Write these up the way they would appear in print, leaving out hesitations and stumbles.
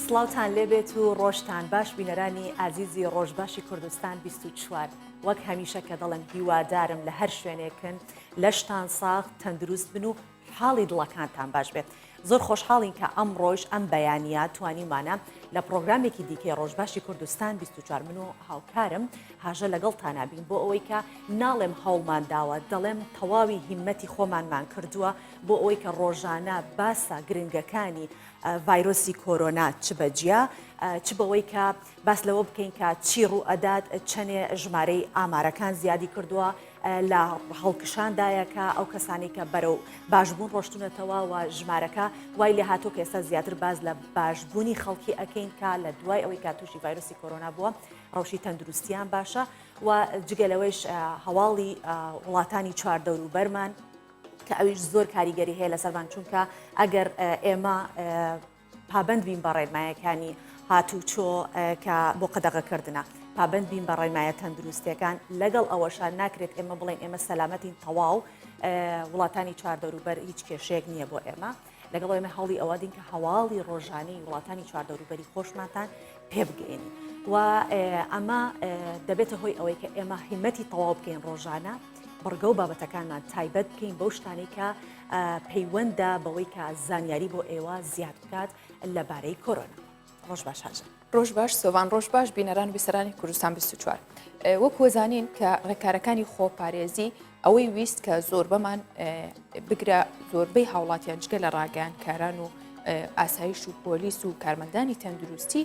سڵاوتان لێبێت و ڕۆژتان باش بینەرانی ئازیزی ڕۆژباشی کوردستان 24 وەک هەمیشە کە دەڵێم هیوادارم لە هەر شوێنێکن لەشتان ساغ تەندروست بن و حاڵی دڵەکانتان باش بێت. زۆر خۆشحاڵین کە ئەمڕۆیش ئەم بەیانییە توانیومانە لە پڕۆگرامێکی دیکەی ڕۆژباشی کوردستان 24 من و هاوکارم هاژە لەگەڵتانا بین بۆ ئەوەی کە ناڵێم هەوڵمان داوە دەڵێم تەواوی هیمەتی خۆمانمان کردووە بۆ ئەوەی کە ڕۆژانە باسە گرنگەکانی ڤایرۆسی کۆرۆنا چ بە جیا چ بەوەی کە باس لەوە بکەین کە چی ڕوو ئەدات چەنێ ژمارەی ئامارەکان زیادی کردووە لە هەڵکشاندایە کە ئەو کەسانی کە بەرەو باشبوون ڕۆشتونەتەوە و ژمارەکە وای لێ هاتوو کە ئێستا زیاتر باز لە باشبوونی خەڵکی ئەکەین کە لە دوای ئەوەی کە تووشی ڤایرۆسی کۆرۆنا بووە ڕەوشی تەندروستیان باشە و جگە لەوەیش هەواڵی وڵاتانی چواردەوروبەرمان کە ئەویش زۆر کاریگەری هەیە لەسەرمان چونکە ئەگەر ئێمە پابەند بین بە ڕێنمایەکانی هاتوچۆ کە بۆ قەدەغەکردنە، پابەند بین بە ڕێنمایە تەندروستیەکان، لەگەڵ ئەوەشا ناکرێت ئێمە بڵێین ئێمە سەلامەتین تەواو وڵاتانی چواردەوروبەر هیچ کێشەیەک نییە بۆ ئێمە، لەگەڵ ئێمە هەوڵی ئەوە دین کە هەواڵی ڕۆژانەی وڵاتانی چواردەوروبەری خۆشمانتان پێ بگەێنین و ئەمە دەبێتە هۆی ئەوەی کە ئێمە هیمەتی تەواو بکەین ڕۆژانە بڕگە و بابەتەکانمان تایبەت بکەین بەو شتانەی کە پەیوەندە بەوەی کە زانیاری بۆ ئێوە زیاد بکات لەبارەی کۆرۆنا. ڕۆژ باش هاژە. ڕۆژ باش سۆڤان ڕۆژ باش بینەران و بیسەرانی کوردستان 24 وەک وەزانین کە ڕێکارەکانی خۆپارێزی ئەوەی ویست کە زۆربەمان بگرە زۆربەی هاوڵاتیان جگە لە ڕاگەیاندکاران و ئاسایش و پۆلیس و کارمەندانی تەندروستی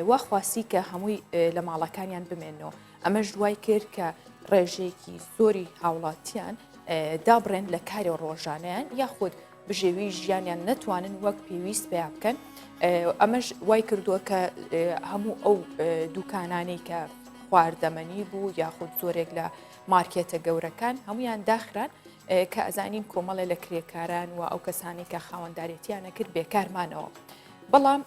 وا خواستی کە هەمووی لە ماڵەکانیان بمێنەوە ئەمەش وای کرد کە ڕێژەیەکی زۆری هاوڵاتیان دابڕێن لە کاری ڕۆژانەیان یاخود بژێوی ژیانیان نەتوانن وەک پێویست پیا بکەن ئەمەش وای کردووە کە هەموو ئەو دوکانانەی کە خواردەمەنی بوو یاخود زۆرێک لە مارکێتە گەورەکان هەمویان داخران کە ئەزانین کۆمەڵێ لە کرێکاران و ئەو کەسانی کە خاوەندارێتیانە کرد بێکارمانەوە. بەڵام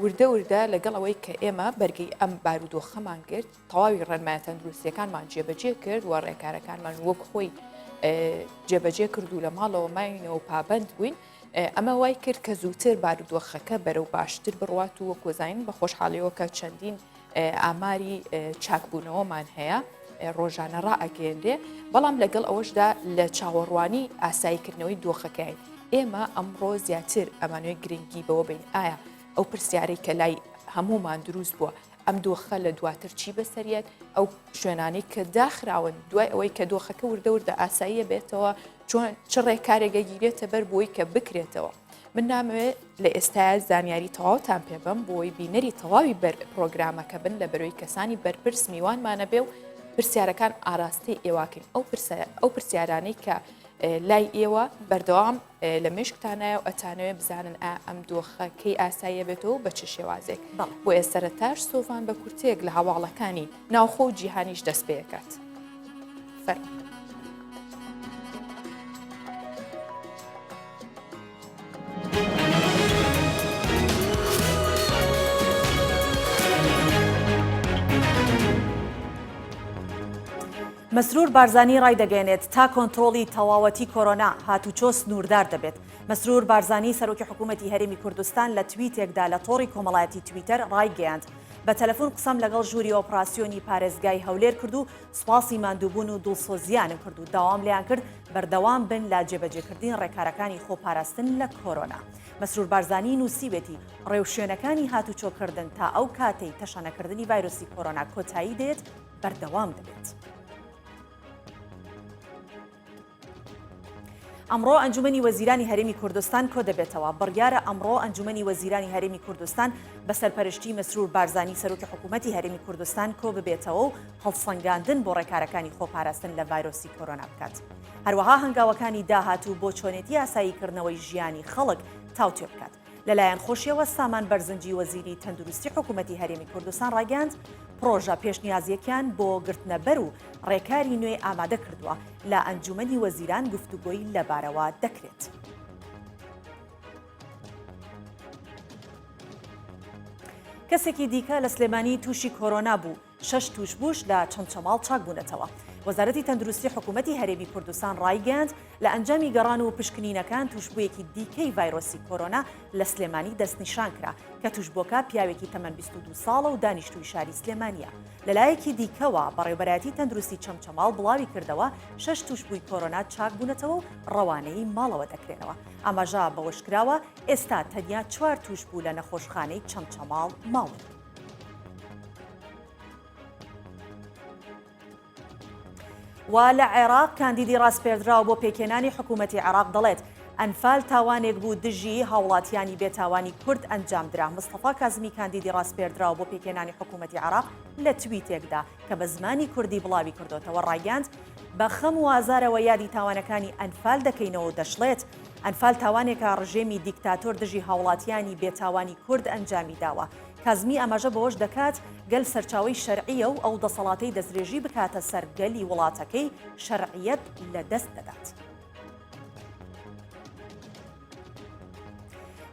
وردە وردە لەگەڵ ئەوەی کە ئێمە بەرگەی ئەم بارودۆخەمان گرت تەواوی ڕێنمایە تەندروستیەکانمان جێبەجێ کرد و ڕێکارەکانمان وەک خۆی جێبەجێ کرد و لە ماڵەوە ماینەوە و پابند بووین ئەمە وای کرد کە زووتر بارودۆخەکە بەرەو باشتر بڕوات و وەکۆزین بە خۆشحاڵیەوە کە چەندین ئاماری چاکبوونەوەمان هەیە ڕۆژانە ڕائەگەێنرێ بەڵام لەگەڵ ئەوەشدا لە چاوەڕوانی ئاساییکردنەوەی دۆخەکەین ئێمە ئەمڕۆ زیاتر ئەمانوێ گرنگی بەوە بین ئایا ئەو پرسیارەی کە لای هەمومان دروست بووە ئەم دۆخە لە دواتر چی بەسەریەت ئەو شوێنانەی کە داخراون دوای ئەوەی کە دۆخەکە وردە وردە ئاساییە بێتەوە چۆن چ ڕێکارێک ئەگیرێتە بەر بۆی کە بکرێتەوە من نامەوێت لە ئێستایا زانیاری تەواوتان پێ بەم بۆی بینەری تەواوی بەر پرۆگرامەکە بن لە بەرەوەی کەسانی بەرپرس میوانمانە بێ و پرسیارەکان ئاراستەی ئێواکەین ئەو ئەو پرسیارانەی کە لای ئێوە بەردەوام لە مێشکتانایە و ئەتانەوێ بزانن ئا ئەم دۆخە کەی ئاساییە بێتەوە بە چ شێوازێک بۆیە سەرەتاش سۆڤان بە کورتەیەک لە هەواڵەکانی ناوخۆ و جیهانیش دەست پێکات. فەرموو. مەسرور بارزانی ڕایدەگەیەنێت، تا کۆنترۆڵی تەواوەتی کۆرۆنا، هاتوچۆ سنووردار دەبێت. مەسرور بارزانی سەرۆکی حکوومەتی هەرێمی کوردستان لە تویتێکدا لە تۆڕی کۆمەڵایەتی تویتەر ڕایگەیاند، بە تەلەفون قسەم لەگەڵ ژووری ئۆپراسیۆنی پارێزگای هەولێر کرد و سوپاسی ماندووبوون و دڵسۆزییانم کرد و داوام لێیان کرد بەردەوام بن لە جێبەجێکردنی ڕێکارەکانی خۆپاراستن لە کۆرۆنا. مەسرور بارزانی نووسیوێتی، ڕێوشوێنەکانی هاتوچۆکردن تا ئەو کاتەی تەشەنەکردنی ڤایرۆسی کۆرۆنا کۆتایی دێت، بەردەوام دەبێت. ئەمڕۆ ئەنجومەنی وەزیرانی هەرێمی کوردستان کۆدەبێتەوە، بڕیارە ئەمڕۆ ئەنجومەنی وەزیرانی هەرێمی کوردستان بە سەرپەرشتی مەسرور بارزانی سەرۆکی حکوومەتی هەرێمی کوردستان کۆببێتەوە و هەڵسەنگاندن بۆ ڕێکارەکانی خۆپاراستن لە ڤایرۆسی کۆرۆنا بکات. هەروەها هەنگاوەکانی داهاتوو بۆ چۆنێتی ئاساییکردنەوەی ژیانی خەڵک تاوتوێ بکات. لەلایەن خۆشیەوە سامان بەرزنجی وەزیری تەندروستی حکوومەتی هەرێمی کوردستان ڕایگەیاند، پڕۆژە پێشنیازییەکیان بۆ گرتنەبەر و ڕێکاری نوێی ئامادە کردووە، لە ئەنجوومەنی وەزیران گفتوگۆی لەبارەوە دەکرێت. کەسێکی دیکە لە سلێمانی تووشی کۆرۆنا بوو. شەش تووشبووش لە چەمچەماڵ چاکبوونەتەوە. وەزارەتی تەندروستی حکوومەتی هەرێمی کوردستان ڕایگەیاند، لە ئەنجامی گەڕان و پشکنینەکان تووشبوویەکی دیکەی ڤایرۆسی کۆرۆنا لە سلێمانی دەستنیشانکرا، کە تووشبووەکە پیاوێکی تەمەن 22 ساڵە و دانیشتووی شاری سلێمانییە. لەلایەکی دیکەوە، بەڕێوەبەرایەتی تەندروستی چەمچەماڵ بڵاویکردەوە، شەش تووشبووی کۆرۆنا چاکبوونەتەوە و ڕەوانەی ماڵەوە دەکرێنەوە. ئاماژە بەوەشکراوە، ئێستا تەنیا چوار تووشبوو لە نەخۆشخانەی چەمچەماڵ ماون. و لە عێراق کاندیدی ڕاسپێردراو بۆ پێکهێنانی حکوومەتی عێراق دەڵێت، ئەنفال تاوانێک بوو دژی هاوڵاتیانی بێتاوانی کورد ئەنجامدرا. مستەفا کازمی کاندیدی ڕاسپێردراو بۆ پێکهێنانی حکوومەتی عێراق لە تویتێکدا کە بە زمانی کوردی بڵاوی کردۆتەوە ڕایگەیاند، بە خەم و ئازارەوە یادی تاوانەکانی ئەنفال دەکەینەوە و دەشڵێت، ئەنفال تاوانێکە ڕژێمی دیکتاتۆر دژی هاوڵاتیانی بێتاوانی کورد ئەنجامی داوە. کازمی ئاماژە بەوەش دەکات، گەل سەرچاوەی شەرعییە و ئەو دەسەڵاتەی دەستدرێژی بکاتە سەر گەلی وڵاتەکەی شەرعیەت لەدەست دەدات.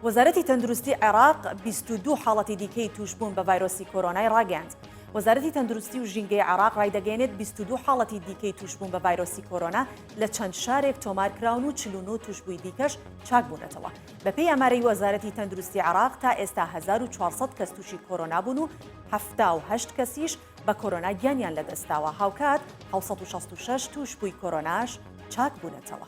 وەزارەتی تەندروستی عێراق 22 حاڵەتی دیکەی تووشبوون بە ڤایرۆسی کۆرۆنای ڕاگەیاند. وەزارەتی تەندروستی و ژینگەی عێراق ڕایدەگەیەنێت 22 حاڵەتی دیکەی تووشبوون بە ڤایرۆسی کۆرۆنا لە چەند شارێک تۆمارکراون و 49 تووشبووی دیکەش چاکبوونەتەوە. بەپێی ئامارەی وەزارەتی تەندروستی عێراق تا ئێستا 1400 کەس تووشی کۆرۆنا بوون و 78 کەسیش بە کۆرۆنا گیانیان لەدەستداوە، هاوکات 766 تووشبووی کۆرۆناش چاکبوونەتەوە.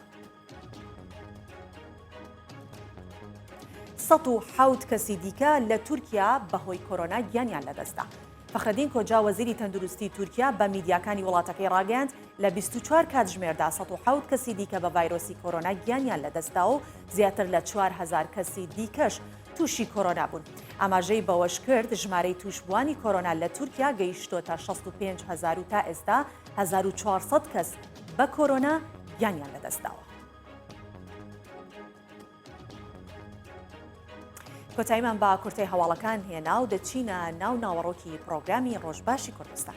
107 کەسی دیکە لە تورکیا بەهۆی کۆرۆنا گیانیان لەدەستدا. فەخرەدین کۆجا وەزیری تەندروستی تورکیا بە میدیاکانی وڵاتەکەی ڕاگەیاند، لە 24 کاتژمێردا 107 کەسی دیکە بە ڤایرۆسی کۆرۆنا گیانیان لەدەستدا و زیاتر لە 4000 کەسی دیکەش تووشی کۆرۆنا بوون. ئاماژەی بەوەشکرد، ژمارەی تووشبووانی کۆرۆنا لە تورکیا گەیشتۆتە 65 هەزار و تا ئێستا 1400 کەس بە کۆرۆنا گیانیان لەدەستداوە. کۆتاییمان بە کورتەی هەواڵەکان هێنا و دەچینە ناو ناوەڕۆکی پرۆگرامی ڕۆژباشی کوردستان.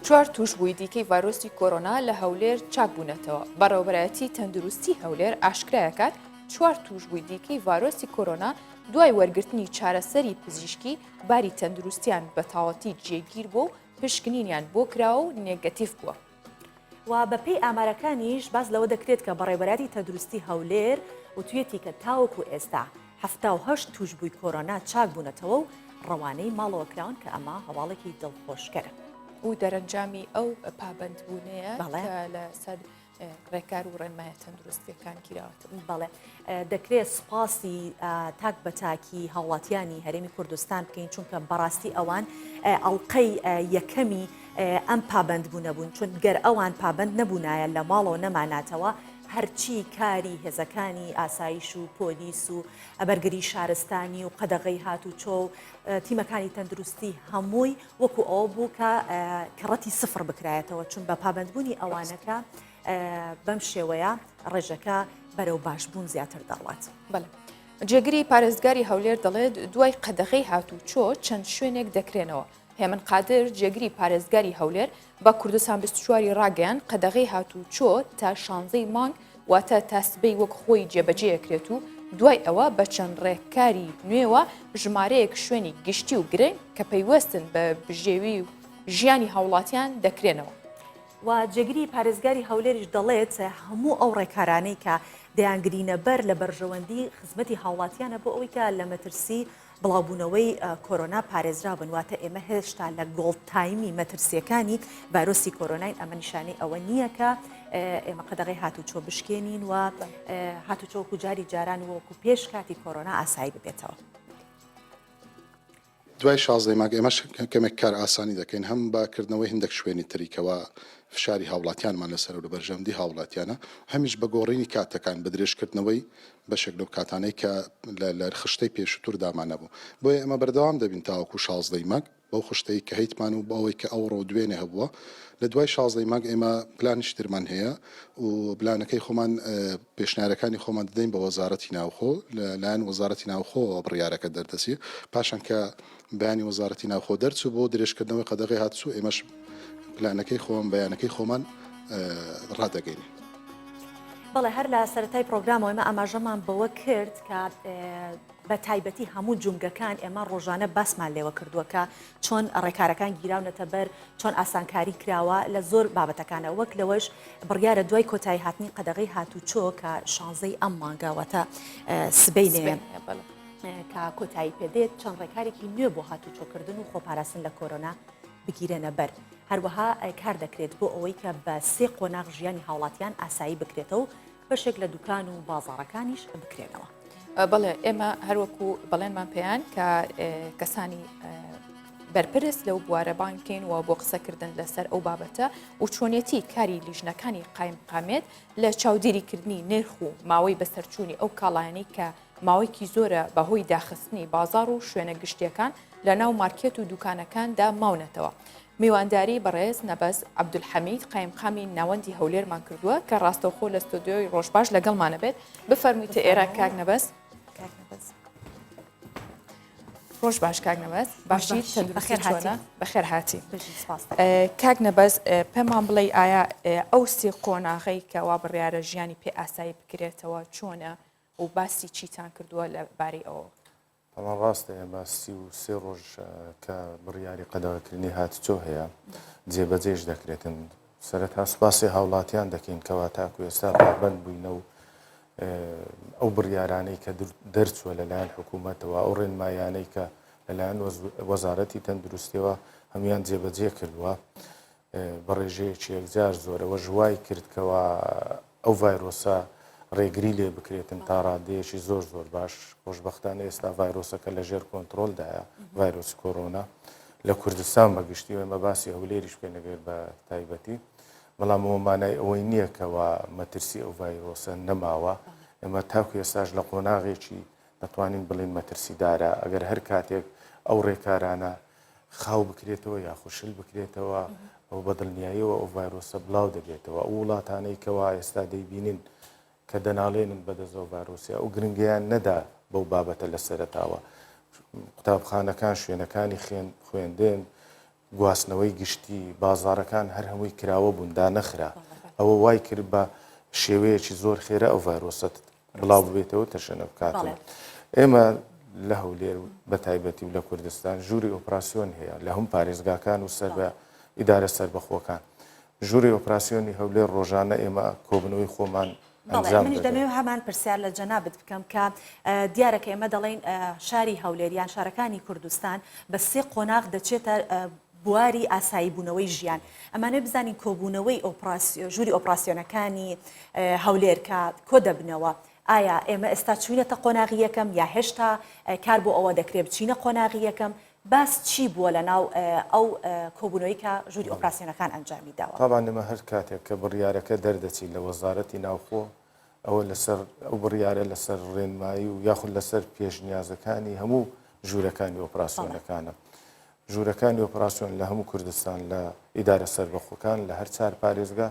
چوار تووشبووی دیکەی ڤایرۆسی کۆرۆنا لە هەولێر چاکبوونەتەوە. بەڕێوەبەرایەتی تەندروستی هەولێر ئاشکرایەکات، چوار تووشبووی دیکەی ڤایرۆسی کۆرۆنا دوای وەرگرتنی چارەسەری پزیشکی باری تەندروستیان بە تەواوەتی جێگیر بووە و پشکنینیان بۆ کراوە و نێگەتیڤ بووە. و بەپێی ئامارەکانیش باس لەوە دەکرێت کە بەڕێوەبەرایەتی تەندروستی هەولێر وتویەتی کە تاوەکو ئێستا 78 تووشبووی کۆرۆنا چاکبوونەتەوە و ڕەوانەی ماڵەوە کراون کە ئەمە هەواڵێکی دڵخۆشکەرە. و دەرەنجامی ئەو پابەندبوونەیە کە لەسەر ڕێکار و ڕێنمایە تەندروستیەکان گیراوەتە. بەڵێ دەکرێت سوپاسی تاک بە تاکی هاوڵاتیانی هەرێمی کوردستان بکەین چونکە بەڕاستی ئەوان ئەڵلقەی یەکەمی ئەم پابەندبوونە بوون چون گەر ئەوان پابند نەبوونایە لە ماڵەوە نەماناتەوە هەرچی کاری هێزەکانی ئاسایش و پۆلیس و بەرگری شارستانی و قەدەغەی هاتوچۆ و تیمەکانی تەندروستی هەمووی وەکو ئەوە بوو کە کەڕەتی سفڕ بکرایەتەوە چون بە پابەندبوونی ئەوانەکە بەم شێوەیە ڕێژەکە بەرەو باشبوون زیاتر دەڕوات. بەڵێ. جێگری پارێزگاری هەولێر دەڵێت دوای قەدەغەی هاتووچۆ چەند شوێنێک دەکرێنەوە. هێمن قادر جێگری پارێزگاری هەولێر بە کوردستان 24 ی ڕاگەیاند قەدەغەی هاتووچۆ تا شانزەی مانگ واتە تا سبەی وەک خۆی جێبەجێ ئەکرێت و دوای ئەوە بە چەند ڕێککاری نوێوە ژمارەیەک شوێنی گشتی و گرنگ کە پەیوەستن بە بژێوی و ژیانی هاوڵاتیان دەکرێنەوە. و جێگری پارێزگاری هەولێریش دەڵێت، هەموو ئەو ڕێکارانەی کە دەیانگرینەبەر لە بەرژەوەندی خزمەتی هاوڵاتیانە بۆ ئەوەی کە لە مەترسی بڵاوبوونەوەی کۆرۆنا پارێزراو بن، واتە ئێمە هێشتا لە gold time ی مەترسییەکانی ڤایرۆسی کۆرۆناین، ئەمە نیشانەی ئەوە نییە کە ئێمە قەدەغەی هاتوچۆ بشکێنین و هاتوچۆ وەکو جاری جاران و وەکو پێش کاتی کۆرۆنا ئاسایی ببێتەوە. دوای شازدەی مانگ ئێمەش کەمێک کار ئاسانی دەکەین هەم بە کردنەوەی هندێک شوێنی تری کەوا فشاری هاوڵاتیانمان لەسەرە و لە بەرژەوەندی هاوڵاتیانە هەمیش بە گۆڕینی کاتەکان بە درێژکردنەوەی بەشێک لەو کاتانەی کە لە خشتەی پێشووتر دامانەبوو. بۆیە ئێمە بەردەوام دەبین تاوەکو شازدەی مانگ بەو خشتەی کە هەیتمان و بەوەی کە ئەوڕۆ و دوێنێ هەبووە. لە دوای شازدەی مانگ ئێمە پلانیش ترمان هەیە و پلانەکەی خۆمان پێشنیارەکانی خۆمان دەدەین بە وەزارەتی ناوخۆ، لە لایەن وەزارەتی ناوخۆوە بڕیارەکە دەردەچێت. پاشان کە بەیانی وەزارەتی ناوخۆ دەرچوو بۆ درێژکردنەوەی قەدەغەی هاتوچۆ ئێمەش. پلانەکەی خۆم بەیانەکەی خۆمان ڕادەگەینین. بەڵێ هەر لە سەرەتای پرۆگرامەوە ئێمە ئاماژەمان بەوە کرد کە بە تایبەتی هەموو جومگەکان ئێمە ڕۆژانە باسمان لێوە کردووە کە چۆن ڕێکارەکان گیراونەتە بەر چۆن ئاسانکاری کراوە لە زۆر بابەتەکانە وەک لەوەش بڕیارە دوای کۆتایی هاتنی قەدەغەی هاتوچۆ کە شانزەی ئەم مانگە واتە سبەینێ کە کۆتایی پێدێت چەند ڕێکارێکی نوێ بۆ هاتوچۆکردن و خۆپاراستن لە کۆرۆنا بگیرێنە بەر. هەروەها کار دەکرێت بۆ ئەوەی کە بە سێ قۆناغ ژیانی هاوڵاتیان ئاسایی بکرێتەوە و بەشێک لە دوکان و بازاڕەکانیش بکرێنەوە. بەڵێ ئێمە هەروەکو بەڵێنمان پێیان کە کەسانی بەرپرس لەو بوارە بانگ بکەین و بۆ قسەکردن لەسەر ئەو بابەتە و چۆنیەتی کاری لیژنەکانی قایمقامێت لە چاودێریکردنی نرخ و ماوەی بەسەرچوونی ئەو کاڵایانەی کە ماوەیەکی زۆرە بەهۆی داخستنی بازاڕ و شوێنە گشتییەکان لە ناو مارکێت و دوکانەکاندا ماونەتەوە. میوانداری بەڕێز نەبەز عەبدولحەمید قایمقامی ناوەندی هەولێرمان کردووە کە ڕاستەوخۆ لە ستۆدیۆی ڕۆژباش لەگەڵمانە بێت. بفەرموویتە ئێرە کاک نەبەز. کاک نەبەز. ڕۆژ باش کاک نەبەز. باشی تەندروستی چۆنە؟ بەخێر هاتی. بژی سپاس. کاک نەبەز پێمان بڵێی ئایا ئەو سێ قۆناغەی کە وا بڕیارە ژیانی پێ ئاسایی بکرێتەوە چۆنە و باسی چیتان کردووە لە بارەی ئەوەوە؟ تەبعەن ڕاستە ئێمە 33 ڕۆژ کە بڕیاری قەدەغەکردنی هاتوچۆ هەیە جێبەجێش دەکرێتن. سەرەتا سوپاسی هاوڵاتیان دەکەین کەوا تاکو ئێستا پابەند بووینە و ئەو بڕیارانەی کە دەرچووە لەلایەن حکوومەتەوە ئەو ڕێنمایانەی کە لەلایەن وەزارەتی تەندروستیەوە هەمویان جێبەجێ کردووە. بە ڕێژەیەکی یەکجار زۆر، ئەوەش وای کرد کەوا ئەو ڤایرۆسە ڕێگری لێ بکرێتن تا ڕادەیەکی زۆر زۆر باش. خۆشبەختانە ئێستا ڤایرۆسەکە لە ژێر کۆنترۆلدایە، ڤایرۆسی کۆرۆنا لە کوردستان بە گشتی و ئێمە باسی هەولێریش بکەین ئەگەر بە تایبەتی، بەڵام ئەوە مانای ئەوەی نییە کەوا مەترسی ئەو ڤایرۆسە نەماوە. ئێمە تاکو ئێستاش لە قۆناغێکی دەتوانین بڵێین مەترسیدارە، ئەگەر هەر کاتێک ئەو ڕێکارانە خاو بکرێتەوە یاخود شل بکرێتەوە ئەو بە دڵنیاییەوە ئەو ڤایرۆسە بڵاو دەبێتەوە ئەو وڵاتانەی کەوا ئێستا دەیبینین کە دەناڵێنن بەدەست ئەو ڤایرۆسە ئەو گرنگیان نەدا بەو بابەتە لە سەرەتاوە قوتابخانەکان شوێنەکانی خوێندن گواستنەوەی گشتی بازارەکان هەر هەمووی کراوە بوون دانەخرا ئەوە وای کرد بە شێوەیەکی زۆر خێرا ئەو ڤایرۆسە بڵاو ببێتەوە تەشەنە بکاتن. ئێمە لە هەولێر بە تایبەتی و لە کوردستان ژووری ئۆپراسیۆن هەیە لە هەموو پارێزگاکان و سەر بە ئیدارە سەربەخۆکان. ژووری ئۆپراسیۆنی هەولێر ڕۆژانە ئێمە کۆبنەوەی خۆمان بەڵێ منیش دەمەوێت هەمان پرسیار لە جەنابت بکەم کە دیارە کە ئێمە دەڵێین شاری هەولێر یان شارەکانی کوردستان بە سێ قۆناغ دەچێتە بواری ئاسایی بوونەوەی ژیان ئەمانەوێ بزانین کۆبوونەوەی ژووری ئۆپراسیۆنەکانی هەولێر کە کۆ دەبنەوە ئایا ئێمە ئێستا چوینەتە قۆناغی یەکەم یا هێشتا کار بۆ ئەوە دەکرێت بچینە قۆناغی یەکەم باس چی بووە لە ناو ئەو کۆبوونەوەی کە ژووری ئۆپراسیۆنەکان ئەنجامی داوە؟ تابان ئێمە هەر کاتێک کە بڕیارەکە دەردەچیت لە وەزارەتی ناوخۆ ئەوە لەسەر ئەو بڕیارە لەسەر ڕێنمایی و یاخود لەسەر پێشنیازەکانی هەموو ژوورەکانی ئۆپراسیۆنەکانە. ژوورەکانی ئۆپراسیۆن لە هەموو کوردستان لە ئیدارە سەربەخۆکان لە هەر چار پارێزگا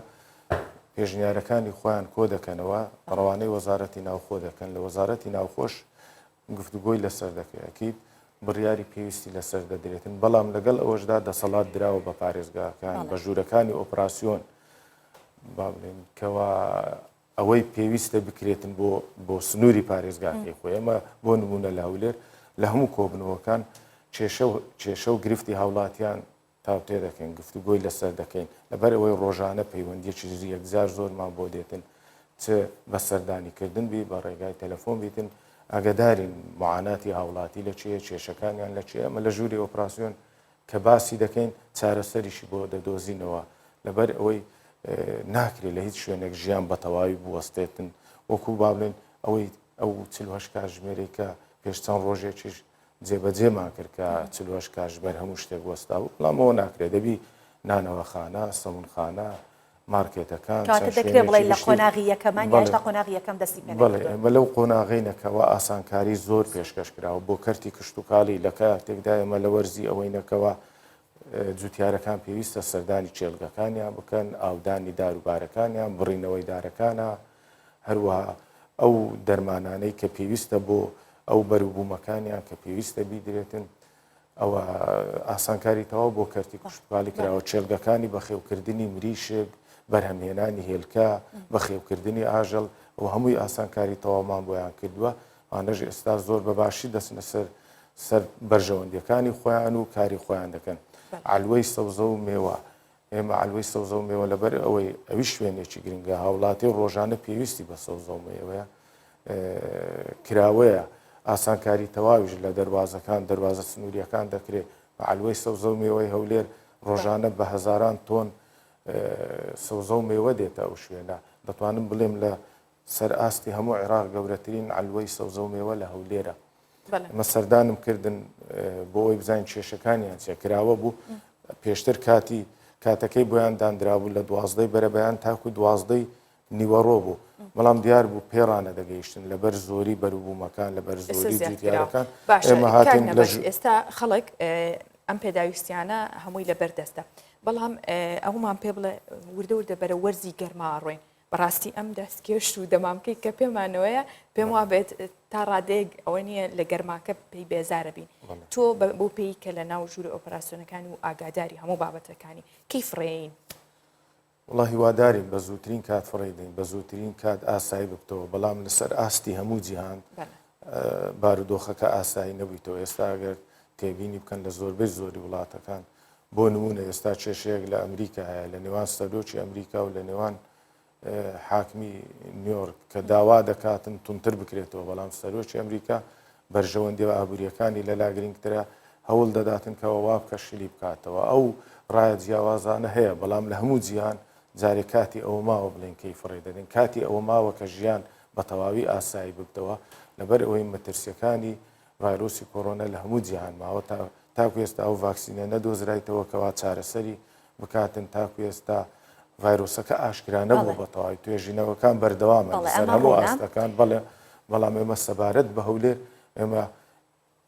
پێشنیارەکانی خۆیان کۆ دەکەنەوە ڕەوانەی وەزارەتی ناوخۆ دەکەن لە وەزارەتی ناوخۆش گفتوگۆی لەسەر دەکرێت ئەکید بڕیاری پێویستی لەسەر دەدرێتن بەڵام لەگەڵ ئەوەشدا دەسەڵات دراوە بە پارێزگاکان بە ژوورەکانی ئۆپراسیۆن با بڵێن کەوا ئەوەی پێویستە بکرێتن بۆ بۆ سنووری پارێزگاکەی خۆی ئەمە بۆ نمونە لە هەولێر لە هەموو کۆبنەوەکان کێشە و کێشە و گرفتی هاوڵاتیان تاوتێ دەکەین گفتوگۆی لەسەر دەکەین لەبەر ئەوەی ڕۆژانە پەیوەندیەکی یەکجار زۆرمان بۆ دێتن چ بە سەردانیکردن بی بە ڕێگای تەلەفۆن بیتن ئاگدارین معاناتی هاوڵاتی لە چێ کێشەکانیان لە چێ ئەمە لە ژووری ئۆپراسیۆن کە باسی دەکەین چارەسەریشی بۆ دەدۆزینەوە لەبەر ئەوەی ناکرێت لە هیچ شوێنێک ژیان بە تەواوی بوەستێتن وەکو با بڵێن ئەوەی ئەو 48 کاتژمێرەی کە پێش چەند ڕۆژێکیش جێبەجێمان کرد کە 48 کاتژمێر هەموو شتێک وەستا بوو بەڵام ئەوە ناکرێت دەبی نانەوەخانە سەمونخانە مارکێتەکان کەواتە دەکرێت بڵێین لە قۆناغی یەکەمان یا هێشتا قۆناغی یەکەم دەستی پێ بەڵێ ئێمە لەو قۆناغەینە کەوا ئاسانکاری زۆر پێشکەش کراوە بۆ کەرتی کشتوکاڵی لە کاتێکدا ئێمە لە وەرزی ئەوەینە کەوا جوتیارەکان پێویستە سەردانی کێڵگەکانیان بکەن ئاودانی داروبارەکانیان بڕینەوەی دارەکانە هەروەها ئەو دەرمانانەی کە پێویستە بۆ ئەو بەروبوومەکانیان کە پێویستە بیدرێتن. ئەوە ئاسانکاری تەواو بۆ کەرتی کشتوکاڵی کراوە، کێڵگەکانی بەخێوکردنی مریشک، بەرهەمهێنانی هێلکە، بەخێوکردنی ئاژەڵ، ئەوە هەمووی ئاسانکاری تەواومان بۆیان کردووە، ئەوانەش ئێستا زۆر بە باشی دەچنە سەر سەر بەرژەوەندیەکانی خۆیان و کاری خۆیان دەکەن. عەلوەی سەوزە و مێوە، ئێمە عەلوەی سەوزە و مێوە لەبەر ئەوەی ئەویش شوێنێکی گرنگە، هاوڵاتی ڕۆژانە پێویستی بە سەوزە و مێوەیە، کراوەیە، ئاسانکاری تەواویش لە دەروازەکان، دەروازە سنوورییەکان دەکرێت، بە عەلوەی سەوزە و مێوەی هەولێر ڕۆژانە بە هەزاران تۆن سەوزە و مێوە دێتە ئەو شوێنە، دەتوانم بڵێم لە سەر ئاستی هەموو عێراق گەورەترین عەلوەی سەوزە و مێوە لە هەولێرە. ئەمە سەردانم کردن بۆ ئەوەی بزانین کێشەکانیان چیە، کراوە بوو پێشتر کاتی کاتەکەی بۆیان دانرابوو لە دوازدەی بەرەبەیان تاکو دوازدەی نیوەڕۆ بوو بەڵام دیار بوو پێڕانە دەگەیشتن لەبەر زۆری بەروبوومەکان لەبەر زۆری جوتیارەکان ئێمە هاتین لە ئێستا خەڵک ئەم پێداویستیانە هەمووی لەبەر دەستە بەڵام ئەومان پێ بڵێ وردە وردە بەرە وەرزی گەرما ڕۆین بەڕاستی ئەم دەستکێش و دەمامکەی کە پێمانەوەیە پێم وابێت تا ڕادەیەک ئەوە نییە لە گەرماکە پێی بێزارە بین تۆ بۆ پێی کە لە ناو ژووری ئۆپەراسیۆنەکان و ئاگاداری هەموو بابەتەکانی کەی فڕێین؟ وەڵا هیوادارین بە زووترین کات فڕێی دەین بە زووترین کات ئاسایی ببتەوە بەڵام لەسەر ئاستی هەموو جیهان بارودۆخەکە ئاسایی نەبوویتەوە ئێستا ئەگەر تێبینی بکەن لە زۆربەی زۆری وڵاتەکان بۆ نمونە ئێستا کێشەیەک لە ئەمریکا هەیە لە نێوان سەرۆکی ئەمریکا و لە نێوان حاکمی نیویۆرک کە داوا دەکاتن تونتر بکرێتەوە بەڵام سەرۆکی ئەمریکا بەرژەوەندی و ئابووریەکانی لەلا گرنگترە هەوڵ دەداتن کەەوە وا بکە شلی بکاتەوە ئەو ڕایە جیاوازانە هەیە بەڵام لە هەموو جیهان جارێ کاتی ئەوە ماوە بڵێن کەی فڕێ دەدەین کاتی ئەوە ماوە کە ژیان بە تەواوی ئاسایی ببتەوە لەبەر ئەوەی مەترسیەکانی ڤایرۆسی کۆرۆنا لە هەموو جیهان ماوە تا تاکو ئێستا ئەو ڤاکسینە نەدۆزرایتەوە کەوا چارەسەری بکاتن تاکو ئێستا ڤایرۆسەکە ئاشکرا نەبوو بە تەواوی توێژینەوەکان بەردەوامە لەسەر هەموو ئاستەکان بەڵێ بەڵام ئێمە سەبارەت بە هەولێر ئێمە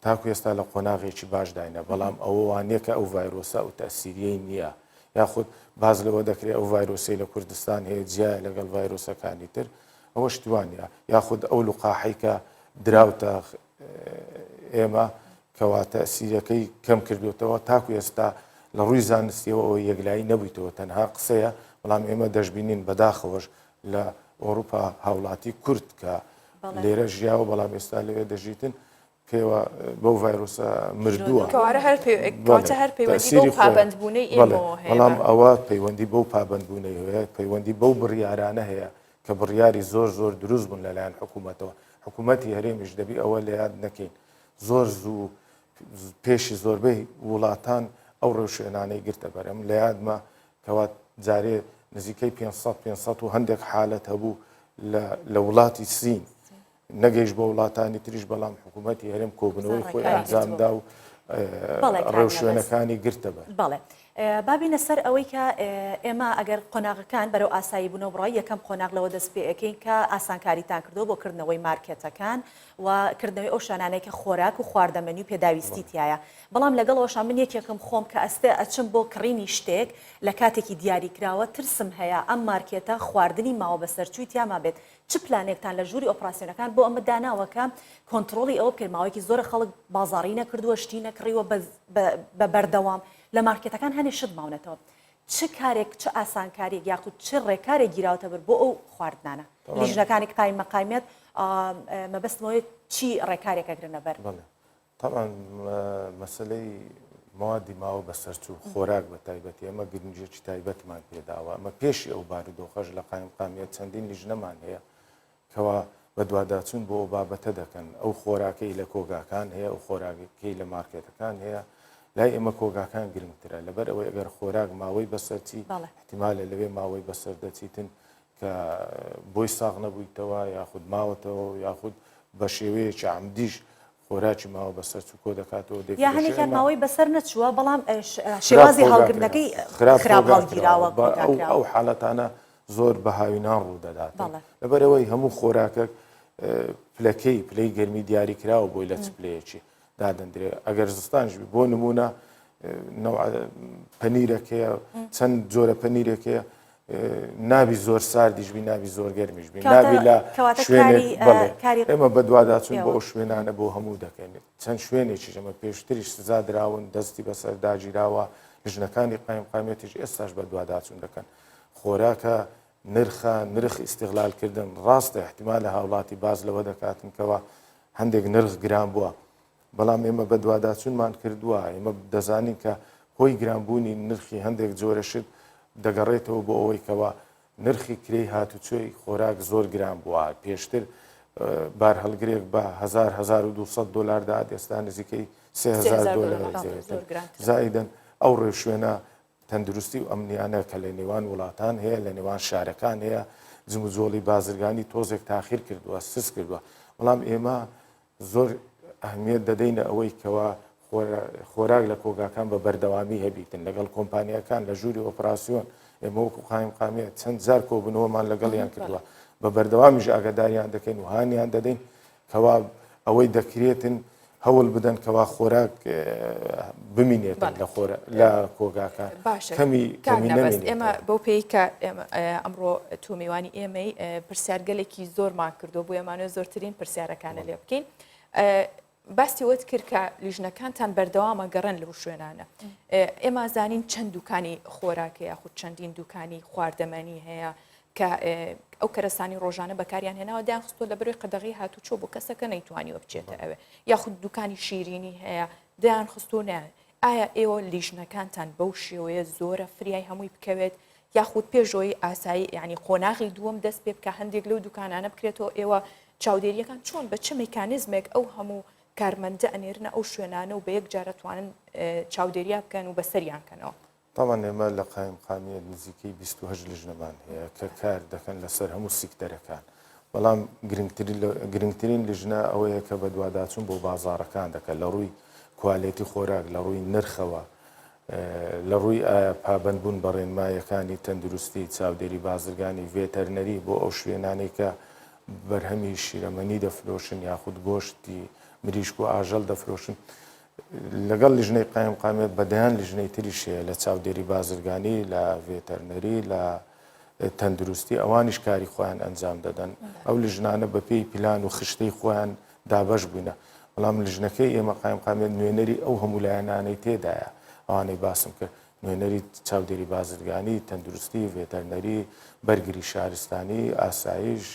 تاکو ئێستا لە قۆناغێکی باشداینە بەڵام ئەوە وانە کە ئەو ڤایرۆسە ئەو تەسیریەی نییە یاخود باز لەوە دەکرێت ئەو ڤایرۆسەی لە کوردستان هەیە جیایە لەگەڵ ڤایرۆسەکانی تر ئەوە شتی وا نییە یاخود ئەو لقاحەی کە دراوتە ئێمە کەوا تەسیرەکەی کەم کردوێتەوە تاکو ئێستا لە ڕووی زانستیەوە ئەوە یەکلایی نەبوویتەوە تەنها قسەیە بەڵام ئێمە دەشبینین بەداخەوەش لە ئەوروپا هاوڵاتی کورد کە لێرە ژیاوە بەڵام ئێستا لەوێ دەژیتن پێوە بەو ڤایرۆسە مردووە. کەوارە هەر پێ کەواتە هەر پەیوەندی بەو پابەندبوونەی ئێمەوە هەیە. بەڵام ئەوە پەیوەندی بەو پابەندبوونەی هەیە، پەیوەندی بەو بڕیارانە هەیە کە بڕیاری زۆر زۆر دروست بوون لەلایەن حکوومەتەوە. حکوومەتی هەرێمیش دەبی ئەوە لە یاد نەکەین زۆر زوو پێشی زۆربەی وڵاتان ئەو ڕێوشوێنانەی گرتە بەر. ئەم لە یادمە کەوا جارێ نزیکەی 500 500 و هەندێک حالەت هەبوو لە وڵاتی سین نەگەیشت بۆ وڵاتانی تریش، بەڵام حکوومەتی هەرێم کۆبوونەوەی خۆی ئەنجامدا و ڕێوشوێنەکانی گرتەبەر. بەڵێ با بینە سەر ئەوەی کە ئێمە ئەگەر قۆناغەکان بەرەو ئاسایی بوونەوە بڕای یەکەم قۆناغ لەوە دەست پێ ئەکەین کە ئاسانکاریتان کردووە بۆ کردنەوەی مارکێتەکان و کردنەوەی ئەو شوێنانەی کە خۆراک و خواردەمەنی و پێداویستی تیایە بەڵام لەگەڵ ئەوەشا من یەکێکم خۆم کە ئەستێ ئەچم بۆ کڕینی شتێک لە کاتێکی دیاریکراوە ترسم هەیە ئەم مارکێتە خواردنی ماوە بەسەرچووی تیا مابێت چ پلانێکتان لە ژووری ئۆپراسیۆنەکان بۆ ئەمە داناوە کە کۆنتڕۆڵی ئەوە بکەن ماوەیەکی زۆرە خەڵک بازاڕی نەکردووە شتی نەکڕیوە بە بەردەوام لە مارکێتەکان هەنێ شت ماونەتەوە چ کارێک چ ئاسانکاریەک یاخود چ ڕێکارێک گیراوەتە بەر بۆ ئەو خواردنانە لیژنەکانی قایم مەقامیەت مەبەستمەوەی چی ڕێکارێک ئەگرنە بەر؟ تەبعەن مەسەلەی مەوادی ماوە بەسەرچوو، خۆراک بە تایبەتی ئەمە گرنگیەکی تایبەتمان پێداوە، ئەمە پێشی ئەو بارودۆخەش لە قایمقامیەت چەندین لیژنەمان هەیە کەوا بەدواداچوون بۆ ئەو بابەتە دەکەن، ئەو خۆراکەی لە کۆگاکان هەیە، ئەو خۆراکەی لە مارکێتەکان هەیە، لای ئێمە کۆگاکان گرنگترە، لەبەر ئەوەی ئەگەر خۆراک ماوەی بەسەرچی احتیمالە لەوێ ماوەی بەسەر دەچیتن کە بۆی ساغ نەبوویتەوە یاخود ماوەتەوە یاخود بە شێوەیەکی عەمدیش خۆراکی ماوە بەسەر چوو کۆ دەکاتەوە یا دەیفرۆشێ هەنێکیان ئێمە ماوەی بەسەر نەچووە بەڵام خراپ شێوازی کۆگا هەڵگرتنەکەی کراوە خراپ خراپ کۆگا کراوە هەڵگیراوە بە کۆگا ئەو کراوە. ئەو حالەتانە زۆر بە هاوینان ڕوو دەداتن بەڵێ. لەبەرئەوەی هەموو خۆراکەک پلەکەی پلەی گەرمی دیاری کراوە بۆی لە چ پلەیەکی دادەندرێ ئەگەر زستانش بی بۆ نمونە نەوع پەنیرێک هەیە چەند جۆرە پەنیرێک هەیە. نابی زۆر ساردیش بی نابی زۆر گەرمیش بی نابی لە شوێنێک بەڵێ ئێمە بەدواداچوون بۆ ئەو شوێنانە بۆ هەموو دەکەین چەند شوێنێکیش ئەمە پێشتریش سزا دراون دەستی بەسەر داگیراوە لیژنەکانی قایمقامیەتیش ئێستاش بەدواداچوون دەکەن خۆراکە نرخە نرخ ئیستغلال کردن ڕاستە احتیمالە هاوڵاتی باز لەوە دەکاتن کەوا هەندێک نرخ گران بووە بەڵام ئێمە بەدواداچوونمان کردووە، ئێمە دەزانین کە هۆی گرانبوونی نرخی هەندێک جۆرە شت دەگەڕێتەوە بۆ ئەوەی کەوا نرخی کرێی هاتوچۆی خۆراک زۆر گران بووە، پێشتر بارهەڵگرێک بە 1000 1200 دۆلار دەهات ئێستا نزیکەی 3000 دۆلار زائیدەن ئەو ڕێوشوێنە تەندروستی و ئەمنیانە کە لە نێوان وڵاتان هەیە لە نێوان شارەکان هەیە جموجۆڵی بازرگانی تۆزێک تاخیر کردووە سست کردووە بەڵام ئێمە زۆر ئەهمیەت دەدەینە ئەوەی کەوا خۆراک لە کۆگاکان بە بەردەوامی هەبیتن لەگەڵ کۆمپانیاکان لە ژووری ئۆپراسیۆن ئێمە وەکو قایمقامیەت چەند جار کۆبوونەوەمان لەگەڵیان کردووە بە بەردەوامیش ئاگاداریان دەکەین و هانیان دەدەین کەوا ئەوەی دەکرێتن هەوڵ بدەن کەوا خۆراک بمینێتن لە خۆر لە کۆگاکان باشە کەمی کەمی نەبەست ئێمە بەو پێی کە ئەمڕۆ تۆ میوانی ئێمەی پرسیارگەلێکی زۆرمان کردو بۆ ئێمانوێ زۆرترین پرسیارەکانە لێ بکەین باسی وت کرد کە لیژنەکانتان بەردەوامە گەڕێن لەو شوێنانە ئێمە زانین چەند دوکانی خۆراکە یاخود چەندین دوکانی خواردەمەنی هەیە کە ئەو کەرەسانی ڕۆژانە بەکاریان هێناوە دایان خستووە لە بەرەی قەدەغی هاتوچۆ بۆ کەسەکە نەیتوانیوە بچێتە ئەوێ یاخود دوکانی شیرینی هەیە دایان خستووە نیان ئایا ئێوە لیژنەکانتان بەو شێوەیە زۆرە فریای هەمووی بکەوێت یاخود پێشۆی ئاسایی یعنی قۆناغی دووەم دەست پێ بکە هەندێک لەو دوکانانە بکرێتەوە ئێوە چاودێریەکان چۆن بە چ میکانیزمێک ئەو هەموو کارمەندە ئەنێرنە ئەو شوێنانە و بە یەک جارەتوانن چاودێریا بکەن و بەسەریان کەنەوە. تەبعەن ئێمە لە قایمقامیەت نزیکەی 28 لیژنەمان هەیە کە کار دەکەن لەسەر هەموو سیکتەرەکان بەڵام گرنگترین لیژنە ئەوەیە کە بەدواداچوون بۆ بازاڕەکان دەکات لە ڕووی کوالێتی خۆراک لە ڕووی نرخەوە لە ڕووی ئایا پابەندبوون بە ڕێنمایەکانی تەندروستی چاودێری بازرگانی ڤێتەرنەری بۆ ئەو شوێنانەی کە بەرهەمی شیرەمەنی دەفرۆشن یاخود گۆشتی مریشک و ئاژەڵ دەفرۆشن لەگەڵ لیژنەی قایمقامیەت بە دەیان لیژنەی تریش هەیە لە چاودێری بازرگانی لە ڤێتەرنەری لە تەندروستی ئەوانیش کاری خۆیان ئەنجام دەدەن ئەو لیژنانە بە پێی پلان و خشتەی خۆیان دابەش بووینە بەڵام لیژنەکەی ئێمە قایمقامیەت نوێنەری ئەو هەموو لایەنانەی تێدایە ئەوانەی باسم کرد نوێنەری چاودێری بازرگانی، تەندروستی، ڤێتەرنەری، بەرگری شارستانی، ئاسایش،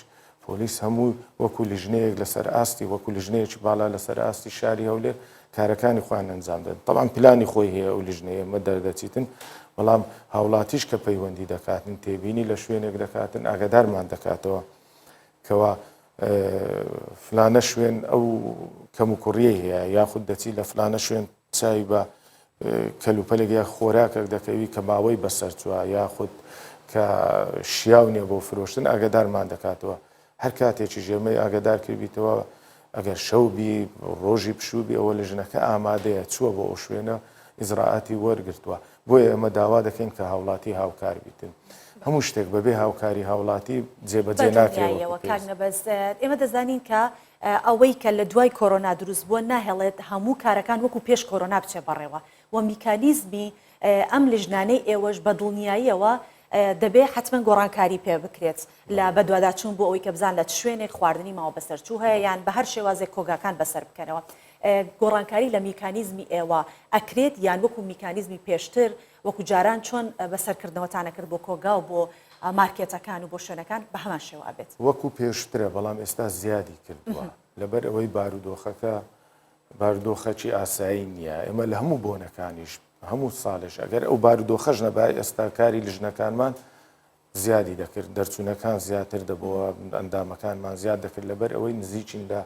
پۆلیس هەموو وەکو لیژنەیەک لەسەر ئاستی وەکو لیژنەیەکی باڵا لەسەر ئاستی شاری هەولێر کارەکانی خۆیان ئەنجام دەدەن تەبعەن پلانی خۆی هەیە ئەو لیژنەیە ئێمە دەردەچیتن بەڵام هاوڵاتیش کە پەیوەندی دەکاتن تێبینی لە شوێنێک دەکاتن ئاگادارمان دەکاتەوە کەوا فلانە شوێن ئەو کەموکوڕیەی هەیە یاخود دەچی لە فلانە شوێن چاوی بە کەلوپەلێک یا خۆراکێک دەکەوی کە ماوەی بەسەرچووە یاخود کە شیاو نییە بۆ فرۆشتن ئاگادارمان دەکاتەوە هەر کاتێکیش ئێمەی ئاگادار کردبیتەوە ئەگەر شەو بی ڕۆژی پشوو بی ئەوە لیژنەکە ئامادەیە چووە بۆ ئەو شوێنە ئیجرائاتی وەرگرتووە بۆیە ئێمە داوا دەکەین کە هاوڵاتی هاوکار بیتن هەموو شتێک بەبێ هاوکاری هاوڵاتی جێبەجێ ناکرێت بەدڵنیاییەوە کاک نەبەز ئێمە دەزانین کە ئەوەی کە لە دوای کۆرۆنا دروست بووە ناهێڵێت هەموو کارەکان وەکو پێش کۆرۆنا بچێ بەڕێوە و میکانیزمی ئەم لیژنانەی ئێوەش بە دڵنیاییەوە دەبێ حتمما گۆڕانکاری پێ بکرێت لە بەدواداچوون بۆ ئەوەی کە بزان لە چ شوێنێک خواردنی ماوە بەسەرچوو هەیە یان بە هەر شێوازێک کۆگاکان بەسەر بکەنەوە گۆڕانکاری لە میکانیزمی ئێوە ئەکرێت یان وەکو میکانیزمی پێشتر وەکو جاران چۆن بەسەرکردنەوەتان ئەکرد بۆ کۆگا و بۆ مارکێتەکان و بۆ شوێنەکان بە هەمان شێوە ئەبێت؟ وەکو پێشترە بەڵام ئێستا زیادی کردووە لەبەر ئەوەی بارودۆخەکە بارودۆخەکی ئاسایی نییە ئێمە لە هەموو بۆنەکانیش هەموو ساڵێش ئەگەر ئەو بارودۆخەش نەبای ئێستا کاری لیژنەکانمان زیادی دەکرد، دەرچوونەکان زیاتر دەبۆوە، ئەندامەکانمان زیاد دەکرد، لەبەر ئەوەی نزیکین لە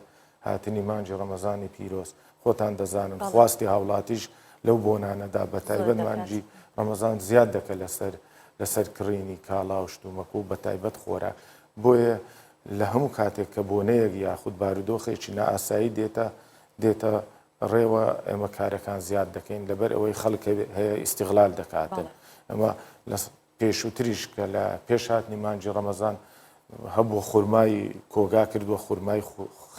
هاتنی مانگی ڕەمەزانی پیرۆز، خۆتان دەزانن خواستی هاوڵاتیش لەو بۆنانەدا بەتایبەت مانگی ڕەمەزان زیاد دەکە لەسەر لەسەر کڕینی کاڵا و شتومەک و بەتایبەت خۆراک، بۆیە لە هەموو کاتێک کە بۆنەیەک یاخود بارودۆخێکی نائاسایی دێتە دێتە ڕێوە ئێمە کارەکان زیاد دەکەین، لەبەر ئەوەی خەڵک هەیە ئیستیغلال دەکاتن، ئەمە لە پێشووتریش کە لە پێش هاتنی مانگی ڕەمەزان هەبووە خورمای کۆگا کردووە خورمای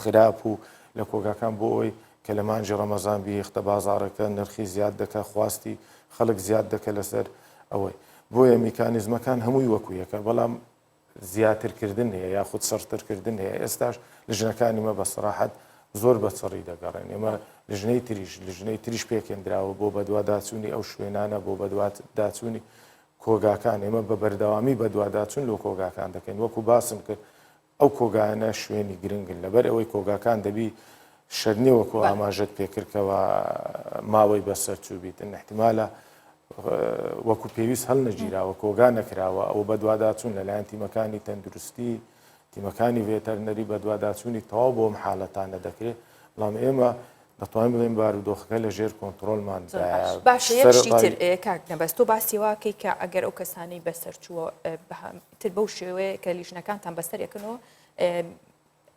خراپ و لە کۆگاکان بۆ ئەوەی کە لە مانگی ڕەمەزان بیختە بازاڕەکە نرخی زیاد دەکە خواستی خەڵک زیاد دەکە لەسەر ئەوەی. بۆیە میکانیزمەکان هەمووی وەکو یەکە بەڵام زیاترکردن هەیە یاخود چڕترکردن هەیە ئێستاش لژنەکانی مە بە سەراحەت زۆر بە چڕی دەگەڕێن ئێمە لژنەی تریش لژنەی تریش پێکێندراوە بۆ بەدواداچوونی ئەو شوێنانە بۆ بەدواداچوونی کۆگاکان ئێمە بە بەردەوامی بەدواداچوون لۆ کۆگاکان دەکەین وەکو باسم کرد ئەو کۆگایانە شوێنی گرنگن لەبەر ئەوەی کۆگاکان دەبی شەرت نیە وەکو ئاماژەت پێکرد کەوا ماوەی بەسەر چووبیتن احتمالە وەکو پێویست هەڵنەگیراوە کۆگا نەکراوە ئەو بەدواداچوون لەلایەن تیمەکانی تەندروستی تیمەکانی ڤێتەرنەری بەدواداچوونی تەواو بۆ ئەم حاڵەتانە دەکرێت بەڵام ئێمە دەتوانین بڵێین بارودۆخەکە لە ژێر کۆنتڕۆڵمان دایە. باشە یەک شتی تر کاک نەبەز تۆ باسی وا کەی کە ئەگەر ئەو کەسانەی بەسەر چووە تر بەو شێوەیە کە لیژنەکانتان بەسەر یەکەنەوە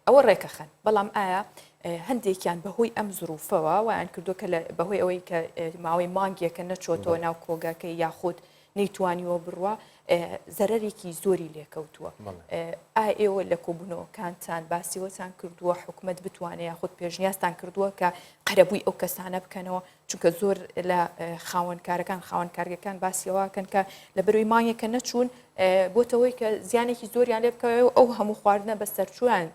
ئەوە ڕێکەخەن بەڵام ئایا هەندێکیان بەهۆی ئەم زروفەوە وایان کردو کە بەهۆی ئەوەی کە ماوەی مانگێکە نەچۆتەوە ناو کۆگاکەی یاخود نەیتوانیوە بڕوا زەرەرێکی زۆری لێکەوتووە. ئایا ئێوە لە کۆبوونەوەکانتان باسی وەتان کردووە حکومەت بتوانێت یاخود پێشنیازتان کردووە کە قەرەبووی ئەو کەسانە بکەنەوە چونکە زۆر لە خاوەنکارەکان خاوەن کارگەکان باسیەوەکەن کە لە بەروی مانگێکە نەچوون بۆتەوەی کە زیانێکی زۆریان لێ بکەوێت ئەو هەموو خواردنە بە سەرچویان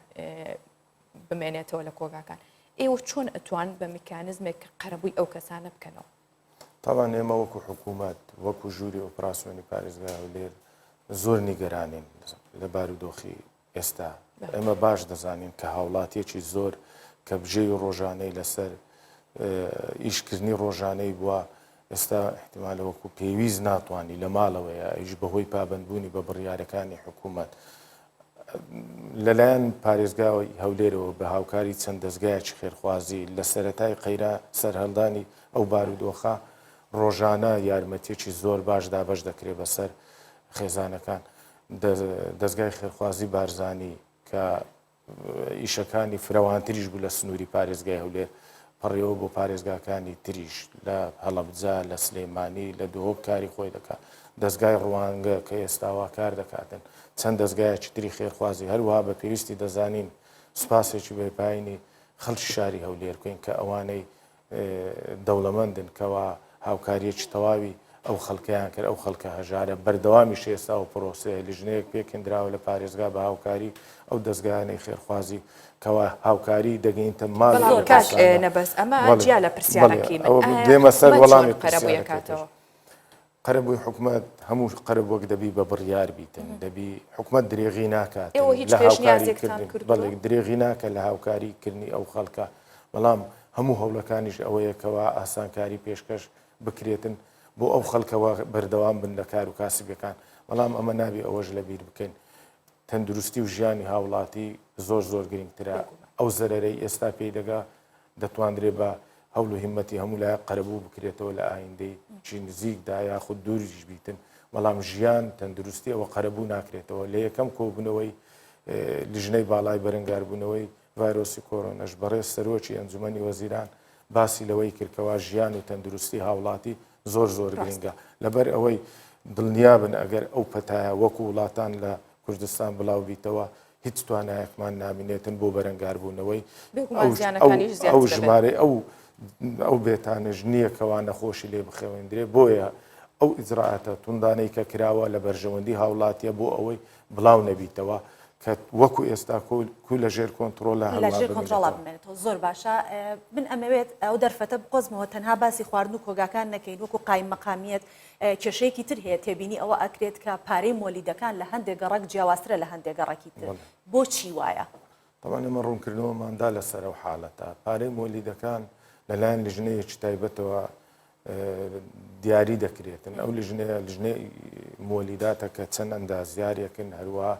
بمێنێتەوە لە کۆگاکان ئێوە چۆن ئەتوان بە میکانزمێک کە قەرەبووی ئەو کەسانە بکەنەوە؟ تەبعەن ئێمە وەکو حکوومەت، وەکو ژووری ئۆپراسیۆنی پارێزگای هەولێر زۆر نیگەرانین لە بارودۆخی ئێستا. ئێمە باش دەزانین کە هاوڵاتیەکی زۆر کە بژێوی ڕۆژانەی لەسەر ئیشکردنی ڕۆژانەی بووە، ئێستا ئیحتیمالە وەکو پێویست ناتوانی لە ماڵەوەیە، ئەویش بەهۆی پابەندبوونی بە بڕیارەکانی حکوومەت. لەلایەن پارێزگای هەولێرەوە بە هاوکاری چەند دەزگایەکی خێرخوازی لە سەرەتای قەیرا سەرهەڵدانی ئەو بارودۆخە ڕۆژانە یارمەتیەکی زۆر باش دابەش دەکرێت بەسەر خێزانەکان دەزگای خێرخوازی بارزانی کە ئیشەکانی فرەوانتریش بوو لە سنووری پارێزگای هەولێر پەڕیەوە بۆ پارێزگاکانی تریش لە هەڵەبجە لە سلێمانی لە دهۆک کاری خۆی دەکات دەزگای ڕوانگە کە ئێستاوا کار دەکاتن چەند دەزگایەکی تری خێرخوازی هەروەها بە پێویستی دەزانین سوپاسێکی بێپایانی خەڵکی شاری هەولێر بکەین کە ئەوانەی دەوڵەمەندن کەوا هاوکاریەکی تەواوی ئەو خەڵکەیان کرد ئەو خەڵکە هەژارە بەردەوامیش ئێستا ئەو پرۆسەیە لیژنەیەک پێکهێندراوە لە پارێزگا بە هاوکاری ئەو دەزگایانەی خێرخوازی کەوا هاوکاری دەگەینتە ماڵی بەڵام ئەو کاک کەسانە. نەبەز ئەمە بەڵێ جیا لە بەڵێ پرسیارەکەی من ئەوە ئایا دێمە سەر حکومەت چۆن وەڵامی قەرەبووی پرسیارەکەی تۆش. ئەکاتەوە؟ قەرەبووی حکومەت هەموو قەرەبووەک دەبی بە بڕیار بیتن دەبی حکومەت درێغی ناکاتن ئێوە هیچ لە هاوکاری پێشنیازێکتان کردن کردووە؟ بەڵێ درێغی ناکە لە هاوکاری کردنی ئەو خەڵکە بەڵام هەموو هەوڵەکانیش ئەوەیە کەوا ئاسانکاری پێشکەش بکرێتن بۆ ئەو خەڵکەوە بەردەوام بن لە کار و کاسبیەکان بەڵام ئەمە نابێ ئەوەش لەبیر بکەین تەندروستی و ژیانی هاوڵاتی زۆر زۆر گرنگترە ئەو زەرەرەی ئێستا پێی دەگا دەتواندرێ بە هەوڵ و هیمەتی هەموو لایەک قەرەبوو بکرێتەوە لە ئایندەیەکی نزیکدا یاخود دووریش بیتن بەڵام ژیان تەندروستی ئەوە قەرەبوو ناکرێتەوە لە یەکەم کۆبوونەوەی لیژنەی باڵای بەرەنگاربوونەوەی ڤایرۆسی کۆرۆنەش بەڕێز سەرۆکی ئەنجومەنی وەزیران باسی لەوەی کرد کەوا ژیان و تەندروستی هاوڵاتی زۆر زۆر گرنگە لەبەر ئەوەی دڵنیابن ئەگەر ئەو پەتایە وەکو وڵاتان لە کوردستان بڵاو بیتەوە هیچ توانایەکمان نامینێتن بۆ بەرەنگاربوونەوەی ئەو ژمارەی ئەو ئەو بێتانەش نییە کەوا نەخۆشی لێ بخەوێندرێ بۆیە ئەو ئیجرائاتە توندانەی کە کراوە لە بەرژەوەندی هاوڵاتیە بۆ ئەوەی بڵاو نەبیتەوە کە وەکو ئێستا کو لە ژێر کۆنتڕۆڵە لە ژێر کۆنتڕۆڵا بمێنێتەوە زۆر باشە من ئەمەوێت ئەو دەرفەتە بقۆزمەوە تەنها باسی خواردن و کۆگاکان نەکەین وەکو قایم مەقامیەت کێشەیەکی تر هەیە تێبینی ئەوە ئەکرێت کە پارەی مۆلیدەکان لە هەندێک گەڕەک جیاوازترە لە هەندێک گەڕەکی تر بۆچی وایە؟ تەبعەن ئێمە ڕوونکردنەوەمان دا لەسەر ئەو حاڵەتە پارەی مۆلیدەکان لەلایەن لیژنەیەکی تایبەتەوە دیاری دەکرێتن ئەو لیژنەیە لیژنەی مۆلیداتە کە چەند ئەندازیارێکن هەروە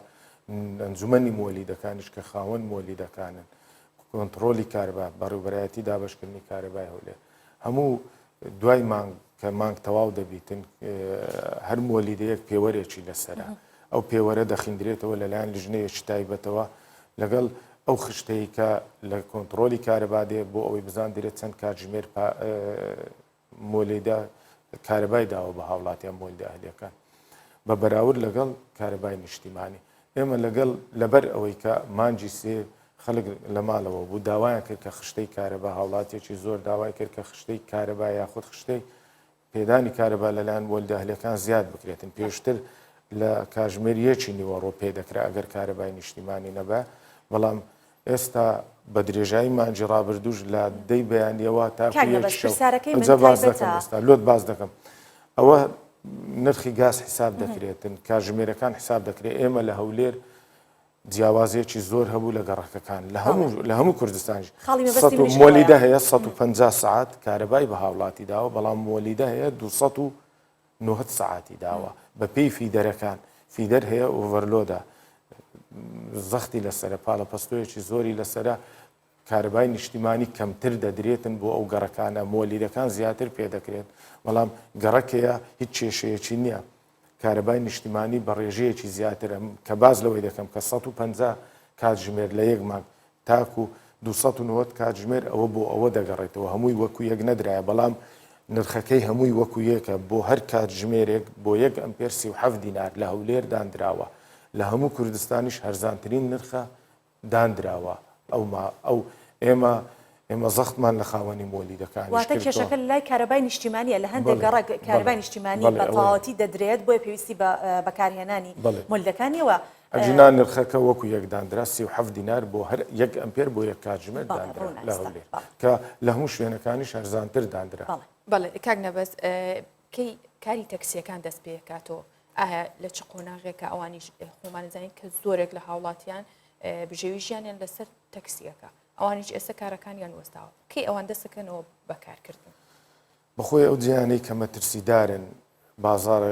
ئەنجومەنی مۆلیدەکانیش کە خاوەن مۆلیدەکانن کۆنتڕۆلی کارەبا بەڕێوبەرایەتی دابەشکردنی کارەبای هەولێر هەموو دوای مانگ کە مانگ تەواو دەبیتن هەر مۆلیدەیەک پێوەرێکی لەسرە ئەو پێوەرە دەخیندرێتەوە لەلایەن لیژنەیەکی تایبەتەوە لەگەڵ ئەو خشتەی کە لە کۆنتڕۆلی کارەبا دێ بۆ ئەوەی بزاندرێت چەند کاتژمێر مۆلیدە کارەبای داوە بە هاوڵاتیان مۆلیدە ئەهلیەکان بە بەراورد لەگەڵ کارەبای نیشتیمانی ئێمە لەگەڵ لەبەر ئەوەی کە مانگی سێ خەڵک لە ماڵەوە بوو داوایان کرد کە خشتەی کارەبا هاوڵاتیەکی زۆر داوای کرد کە خشتەی کارەبا یاخود خشتەی. پێدانی کارەبا لەلایەن مۆلیدە ئەهلیەکان زیاد بکرێتن پێشتر لە کاژمێر یەکی نیوەڕۆ پێ دەکرا ئەگەر کارەبای نیشتیمانی نەبا بەڵام ئێستا بە درێژایی مانگی ڕابردووش لە دەی بەیانیەوە تا کاک نەبەز پرسیارەکەی من باس تایبەتە. دەکەم ئێستا لۆت باس دەکەم ئەوە نرخی گاز حساب دەکرێتن کاژمێرەکان حساب دەکرێت ئێمە لە هەولێر جیاوازیەکی زۆر هەبوو لە گەڕەکەکان لە هەموو لە هەموو کوردستانیش خاڵی مەبەستی منیش مۆلیدە ئەوەیە. هەیە 150 سەعات کارەبای بە هاوڵاتی داوە بەڵام مۆلیدە هەیە 290 سەعاتی داوە بە پێی feeder ەکان feeder هەیە overload ە زەختی لەسەرە پاڵەپەستۆیەکی زۆری لەسەرە کارەبای نیشتیمانی کەمتر دەدرێتن بۆ ئەو گەڕەکانە، مۆلیدەکان زیاتر پێدەکرێت، بەڵام گەڕەکەیە هیچ کێشەیەکی نییە. کارەبای نیشتیمانی بە ڕێژەیەکی زیاترە، کە باس لەوەی دەکەم کە 150 کاتژمێر لە یەک مانگ تاکو 290 کاتژمێر ئەوە بۆ ئەوە دەگەڕێتەوە، هەمووی وەکو یەک نەدرایە، بەڵام نرخەکەی هەمووی وەکو یەکە، بۆ هەر کاتژمێرێک بۆ یەک ئەمپێر 37 دینار لە هەولێر داندراوە، لە هەموو کوردستانیش هەرزانترین نرخە داندراوە ئەو ما ئەو ئێمە ئێمە زەختمان لە خاوەنی مۆلیدەکانیش واتە کردووە. کێشەکە لای کارەبای نیشتیمانیە لە هەندێک بەڵێ گەڕەک بەڵێ کارەبای نیشتیمانی بەڵێ بە ئەوەیە. تەواوەتی دەدرێت بۆیە پێویستی بە بەکارهێنانی بەڵێ. مۆلیدەکان نییە ئەگینا نرخەکە وەکو یەک داندرا 37 دینار بۆ هەر یەک ئەمپێر بۆ یەک کاتژمێر بەڵێ داندرا ڕوونە لە ئێستا هەولێر بەڵێ. کە لە هەموو شوێنەکانیش هەرزانتر داندرا. بەڵێ. بەڵێ کاک نەبەز کەی کاری تەکسییەکان دەست پێکاتەوە؟ ئایا لە چ قۆناغێکە ئەوانیش خۆمان دەزانین کە زۆرێک لە هاوڵاتیان بژێوی ژیانیان لەسەر تەکسیەکە ئەوانیش ئێستا کارەکانیان وەستاوە کەی ئەوان دەستەکەنەوە بەکارکردن؟ بەخۆی ئەو جیانەی کە مەترسیدارن بازارە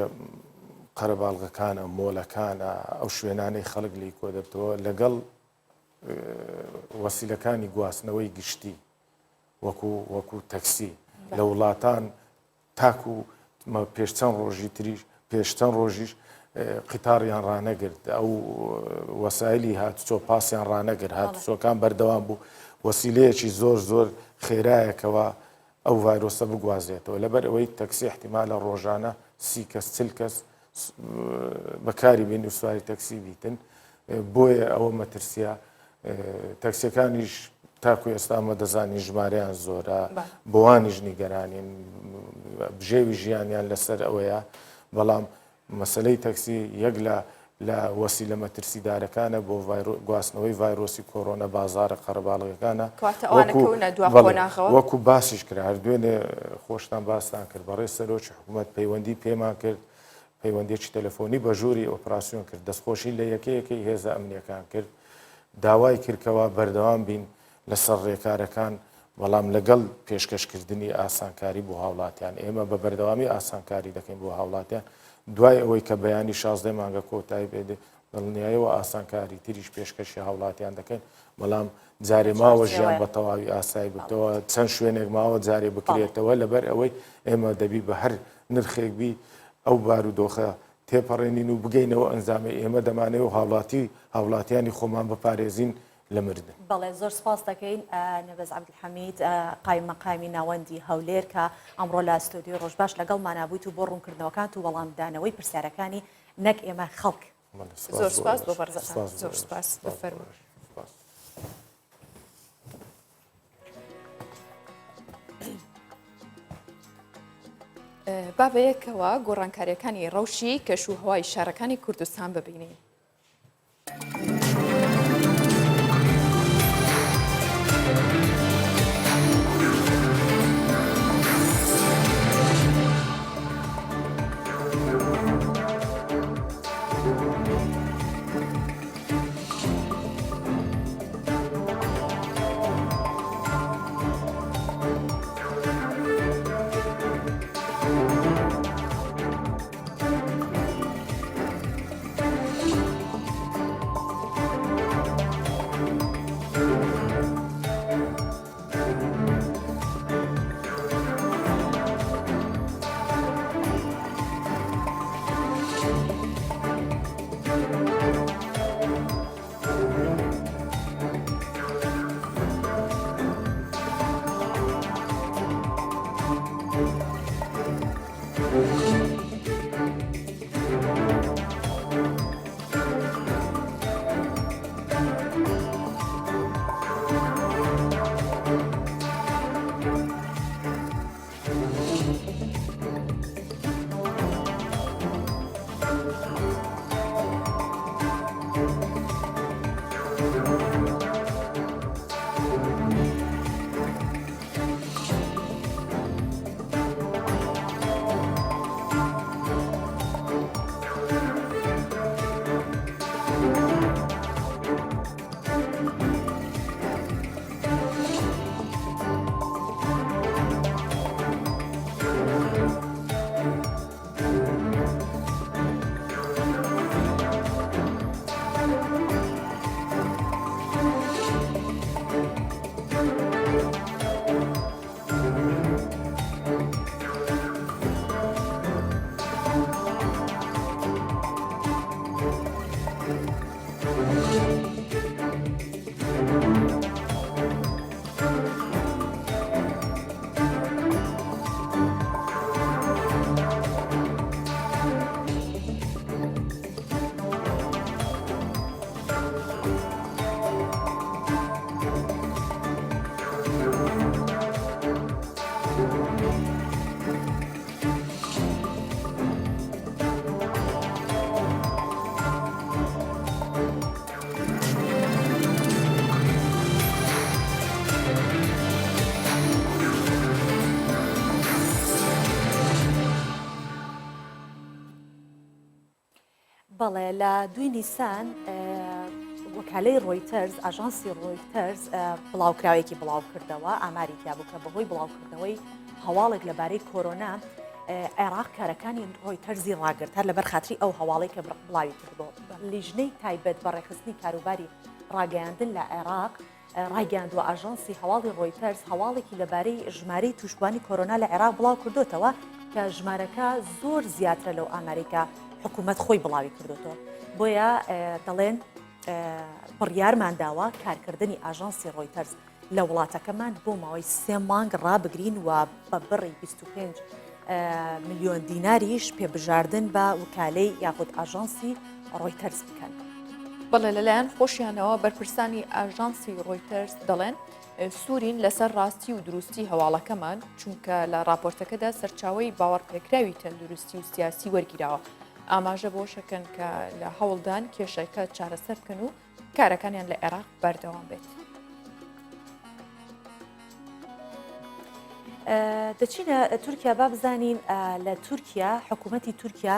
قەرەباڵغەکانە مۆلەکانە ئەو شوێنانەی خەڵک لی کۆدەبتەوە لەگەڵ وەسیلەکانی گواستنەوەی گشتی وەکو وەکو تەکسی لە وڵاتان تاکو پێش چەند ڕۆژی تریش پێش چەند ڕۆژیش قیتاڕیان ڕانەگرت ئەو وەسایلی هاتوچۆ پاسیان ڕانەگرت هاتوچۆکان بەردەوام بوو وەسیلەیەکی زۆر زۆر خێرایەکەوە ئەو ڤایرۆسە بگوازێتەوە لەبەر ئەوەی تەکسی احتیمالە ڕۆژانە سی کەس چل کەس بەکاری بێن و سواری تەکسی بیتن بۆیە ئەوە مەترسیە تەکسیەکانیش تاکو ئێستا ئەمە دەزانین ژمارەیان زۆرە بۆوانیش نیگەرانین بژێوی ژیانیان لەسەر ئەوەیە بەڵام مەسلەی تەکسی یەک لە لە وەسیلە مەترسیدارەکانە بۆ گواستنەوەی ڤایرۆسی کۆرۆنا بازارە قەرەباڵغەکانە وەکو باسیش کرا هەر دوێنێ خۆشتان باستان کرد بەڕێز سەرۆکی حکوومەت پەیوەندی پێمان کرد پەیوەندیەکی تەلەفۆنی بە ژووری ئۆپراسیۆن کرد، دەستخۆشی لە یەکە یەکەی هێزە ئەمنیەکان کرد، داوای کرد کەوا بەردەوام بین لەسەر ڕێکارەکان، بەڵام لەگەڵ پێشکەشکردنی ئاسانکاری بۆ هاوڵاتیان، ئێمە بە بەردەوامی ئاسانکاری دەکەین بۆ هاوڵاتیان، دوای ئەوەی کە بەیانی 16 مانگە کۆتایی پێدێ، دڵنیایەوە ئاسانکاری تریش پێشکەشی هاوڵاتیان دەکەین، بەڵام جارێ ماوە ژیان بە تەواوی ئاسایی ببتەوە، چەند شوێنێک ماوە جارێ بکرێتەوە، لەبەر ئەوەی ئێمە دەبی بە هەر نرخێک بی ئەو بارودۆخە تێپەڕێنین و بگەینەوە ئەنجامەی ئێمە دەمانەوێ و هاوڵاتی هاوڵاتیانی خۆمان بپارێزین لە مردن. بەڵێ زۆر سپاس دەکەین نەبەز عەبدولحەمید قایم مەقامی ناوەندی هەولێر کە ئەمڕۆ لە ستۆدیۆی ڕۆژباش لەگەڵمانا بوویت و بۆ ڕوونکردنەوەکانت و وەڵامدانەوەی پرسیارەکانی نەک ئێمە خەڵک. زۆر سپاس بۆ بەڕێزتان. زۆر سپاس. بفەرموون. با بەیەکەوە گۆڕانکاریەکانی ڕەوشی کەش و هەوای شارەکانی کوردستان ببینین. بەڵێ لە دووی نیسان وەکالەی ڕۆیتەرز ئاژانسی ڕۆیتەرز بڵاوکراوێکی بڵاوکردەوە ئاماری تیابوو کە بەهۆی بڵاوکردنەوەی هەواڵێک لەبارەی کۆرۆنا عێراق کارەکانی ڕۆیتەرزی ڕاگرت هەر لەبەر خاتری ئەو هەواڵی کە بڵاوی کردەوە لیژنەی تایبەت بە ڕێکخستنی کاروباری ڕاگەیاندن لە عێراق ڕایگەیاندووە، ئاژانسی هەواڵی ڕۆیتەرز هەواڵێکی لەبارەی ژمارەی تووشبووانی کۆرۆنا لە عێراق بڵاوکردۆتەوە کە ژمارەکە زۆر زیاترە لەو ئامارەی کە حکوومەت خۆی بڵاوی کردۆتەوە. بۆیە دەڵێن بڕیارمان داوە کارکردنی ئاژانسی ڕۆیتەرز لە وڵاتەکەمان بۆ ماوەی سێ مانگ ڕابگرین و بە بڕی 25 ملیۆن دیناریش پێبژاردن بە وکالەی یاخود ئاژانسی ڕۆیتەرز بکەن. بەڵێ لەلایەن خۆشیانەوە بەرپرسانی ئاژانسی ڕۆیتەرز دەڵێن سوورین لەسەر ڕاستی و دروستی هەواڵەکەمان چونکە لە ڕاپۆرتەکەدا سەرچاوەی باوەڕپێکراوی تەندروستی و سیاسی وەرگیراوە ئاماژە بەوەشەکەن کە لە هەوڵدان کێشەکە چارەسەر بکەن و کارەکانیان لە عێراق بەردەوام بێت. دەچینە تورکیا با بزانین لە تورکیا حکوومەتی تورکیا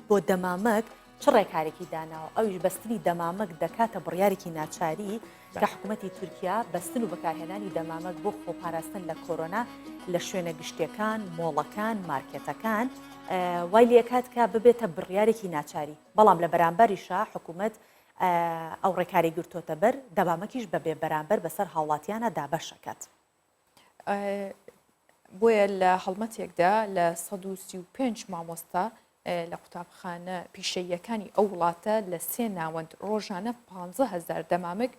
بۆ دەمامک چ ڕێکارێکی داناوە ئەویش بەستنی دەمامک دەکاتە بڕیارێکی ناچاری کە حکوومەتی تورکیا بەستن و بەکارهێنانی دەمامک بۆ خۆپاراستن لە کۆرۆنا لە شوێنە گشتیەکان، مۆڵەکان، مارکێتەکان وای لێکات کە ببێتە بڕیارێکی ناچاری بەڵام لە بەرامبەریشا حکوومەت ئەو ڕێکارەی گرتۆتە بەر، دەمامکیش بە بێ بەرامبەر بەسەر هاوڵاتیانە دابەش ئەکات. بۆیە لە هەڵمەتێکدا لە 135 مامۆستا لە قوتابخانە پیشەییەکانی ئەو وڵاتە لە سێ ناوەند ڕۆژانە 15هزار دەمامک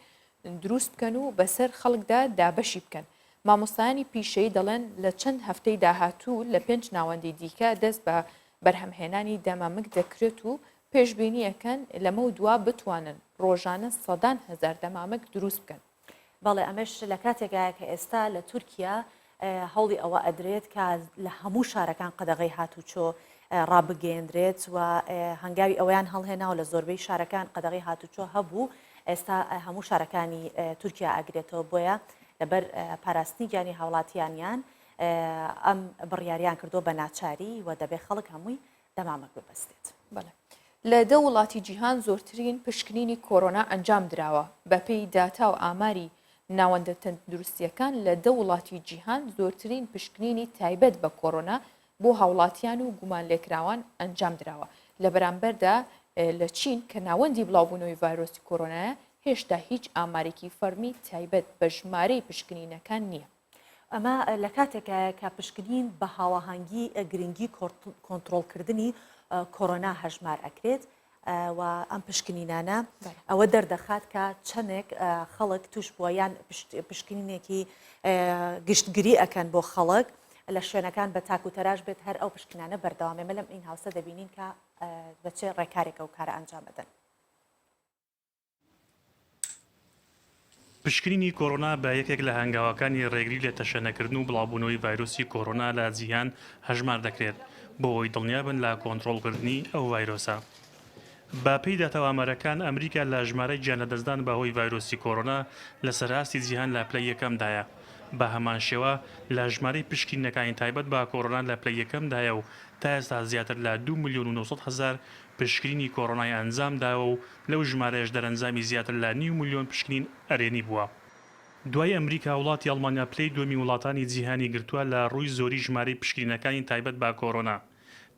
دروست بکەن و بەسەر خەڵکدا دابەشی بکەن. مامۆستایانی پیشەیی دەڵێن لە چەند هەفتەی داهاتوو لە پێنج ناوەندی دیکە دەست بە بەرهەمهێنانی دەمامک دەکرێت و پێشبینییەکەن لەمەودوا بتوانن ڕۆژانە سەدان هەزار دەمامک دروست بکەن. بەڵێ ئەمەش لە کاتێکایە کە ئێستا لە تورکیا هەوڵی ئەوە ئەدرێت کە لە هەموو شارەکان قەدەغەی هاتوچۆ ڕابگەیەندرێت و هەنگاوی ئەوەیان هەڵهێناوە لە زۆربەی شارەکان قەدەغەی هاتوچۆ هەبوو ئێستا هەموو شارەکانی تورکیا ئەگرێتەوە بۆیە لەبەر پاراستنی گیانی هاوڵاتیانیان ئەم بڕیاریان کردووە بە ناچاری و دەبێ خەڵک هەمووی دەمامک ببەستێت. بەڵێ. لە دە وڵاتی جیهان زۆرترین پشکنینی کۆرۆنا ئەنجام دراوە. بەپێی داتا و ئاماری ناوەندە تەندروستییەکان لە دە وڵاتی جیهان زۆرترین پشکنینی تایبەت بە کۆرۆنا بۆ هاوڵاتیان و گومانلێکراوان ئەنجام دراوە. لە بەرامبەردا لە چین کە ناوەندی بڵاوبوونەوەی ڤایرۆسی کۆرۆنایە هێشتا هیچ ئامارێکی فەرمی تایبەت بە ژمارەی پشکنینەکان نییە. ئەمە لە کاتێکایە کە پشکنین بە هاواهەنگی گرنگی کۆنترۆڵکردنی کۆرۆنا هەژمار ئەکرێت و ئەم پشکنینانە ئەوە دەردەخات کە چەندێک خەڵک توش بووە یان پشکنینێکی گشتگری ئەکەن بۆ خەڵک لە شوێنەکان بە تاک و تەراش بێت هەر ئەو پشکنانە بەردەوام ئێمە لەم in-house ە دەبینین کە بە چێ ڕێکارێک ئەو کارە ئەنجام ئەدەن. پشکنینی کۆرۆنا بە یەکێک لە هەنگاوەکانی ڕێگری لە تەشەنەکردن و بڵاوبوونەوەی ڤایرۆسی کۆرۆنا لە جیهان هەژمار دەکرێت، بۆ ئەوەی دڵنیابن لە کۆنترۆڵکردنی ئەو ڤایرۆسە. بە پێی داتا و ئامارەکان، ئەمریکا لە ژمارەی گیانلەدەستدان بە هۆی ڤایرۆسی کۆرۆنا لەسەر ئاستی جیهان لە پلەی یەکەمدایە. بە هەمان شێوە لە ژمارەی پشکنینەکانی تایبەت بە کۆرۆنا لە پلەی یەکەمدایە و تا ئێستا زیاتر لە دوو ملیۆن و 900 هەزار پشکنینی کۆرۆنای ئەنجامداوە و لەو ژمارەیەش دەرەنجامی زیاتر لە نیو ملیۆن پشکنین ئەرێنی بووە. دوای ئەمریکا وڵاتی ئەڵمانیا پلەی دووەمی وڵاتانی جیهانی گرتووە لە ڕووی زۆری ژمارەی پشکنینەکانی تایبەت بە کۆرۆنا.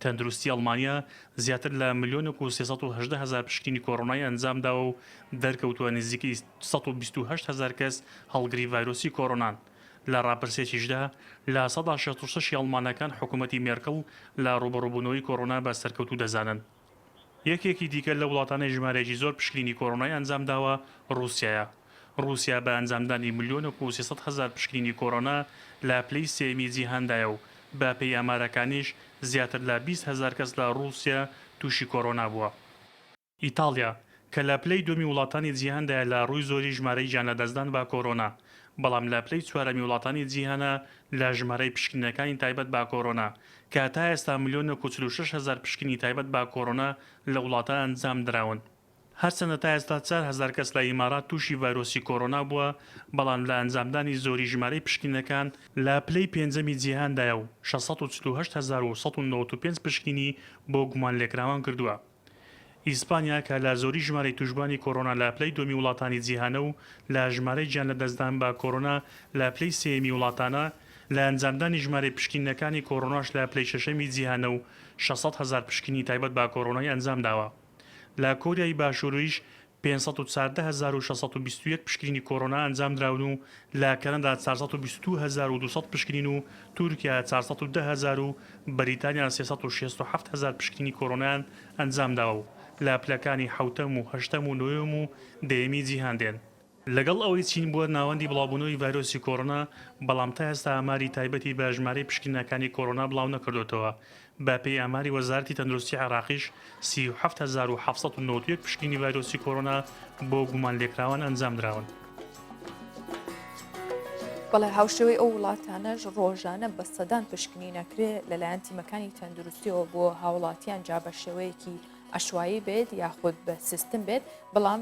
تەندروستی ئەڵمانیا زیاتر لە ملیۆنێک و 318 هەزار پشکنینی کۆرۆنای ئەنجامداوە و دەرکەوتووە نزیکەی 128 هەزار کەس هەڵگری ڤایرۆسی کۆرۆنان. لە ڕاپرسییەکیشدا 66% ی ئەڵمانەکان حکوومەتی مێرکڵ لە ڕووبەڕووبوونەوەی کۆرۆنا بە سەرکەوتوو دەزانن. یەکێکی دیکە لەو وڵاتانەی ژمارەیەکی زۆر پشکنینی کۆرۆنای ئەنجامداوە ڕووسیایە. ڕووسیا بە ئەنجامدانی ملیۆنێک و 300 هەزار پشکنینی کۆرۆنا لە پلەی سێیەمی جیهاندایە و بە پێی ئامارەکانیش زیاتر لە 20 هەزار کەس لە ڕووسیا تووشی کۆرۆنا بووە. ئیتاڵیا، کە لە پلەی دووەمی وڵاتانی جیهاندایە لە ڕووی زۆری ژمارەی گیانلەدەستدان بە کۆرۆنا، بەڵام لە پلەی چوارەمی وڵاتانی جیهانە لە ژمارەی پشکنینەکانی تایبەت بە کۆرۆنا، کە تا ئێستا ملیۆنێک و 46 هەزار پشکنینی تایبەت بە کۆرۆنا لە وڵاتە ئەنجامدراون. هەرچەندە تا ئێستا 4000 کەس لە ئیمارات تووشی ڤایرۆسی کۆرۆنا بووە، بەڵام لە ئەنجامدانی زۆری ژمارەی پشکنینەکان لە پلەی پێنجەمی جیهاندایە و 648 هەزار و 195 پشکنینی بۆ گومانلێکراوان کردووە. ئیسپانیا کە لە زۆری ژمارەی تووشبووانی کۆرۆنا لە پلەی دووەمی وڵاتانی جیهانە و لە ژمارەی گیانلەدەستدان بە کۆرۆنا لە پلەی سێیەمی وڵاتانە، لە ئەنجامدانی ژمارەی پشکنینەکانی کۆرۆناش لە پلەی شەشەمی جیهانە و 600 هەزار پشکنینی تایبەت بە کۆرۆنای ئەنجامداوە. لە کۆریای باشووریش 514621 پشکنینی کۆرۆنا ئەنجامدراون و لە کەنەدا 422200 پشکنین و تورکیا 410 هەزار و بەریتانیا 367 هەزار پشکنینی کۆرۆنایان ئەنجامداوە و لە پلەکانی حەوتەم و هەشتەم و نۆیەم و دەیەمی جیهان دێن. لەگەڵ ئەوەی چین بووە ناوەندی بڵاوبوونەوەی ڤایرۆسی کۆرۆنا، بەڵام تا ئێستا ئاماری تایبەتی بە ژمارەی پشکنینەکانی کۆرۆنا بڵاونەکردۆتەوە، بەپێی ئاماری وەزارەتی تەندروستی عێراقیش 37791 پشکنینی ڤایرۆسی کۆرۆنا بۆ گومانلێکراوان ئەنجامدراون. بەڵێ هاوشێوەی ئەو وڵاتانەش ڕۆژانە بە سەدان پشکنین ئەکرێ لەلایەن تیمەکانی تەندروستیەوە بۆ هاوڵاتیان جا بە شێوەیەکی عەشوایی بێت یاخود بە سیستم بێت بەڵام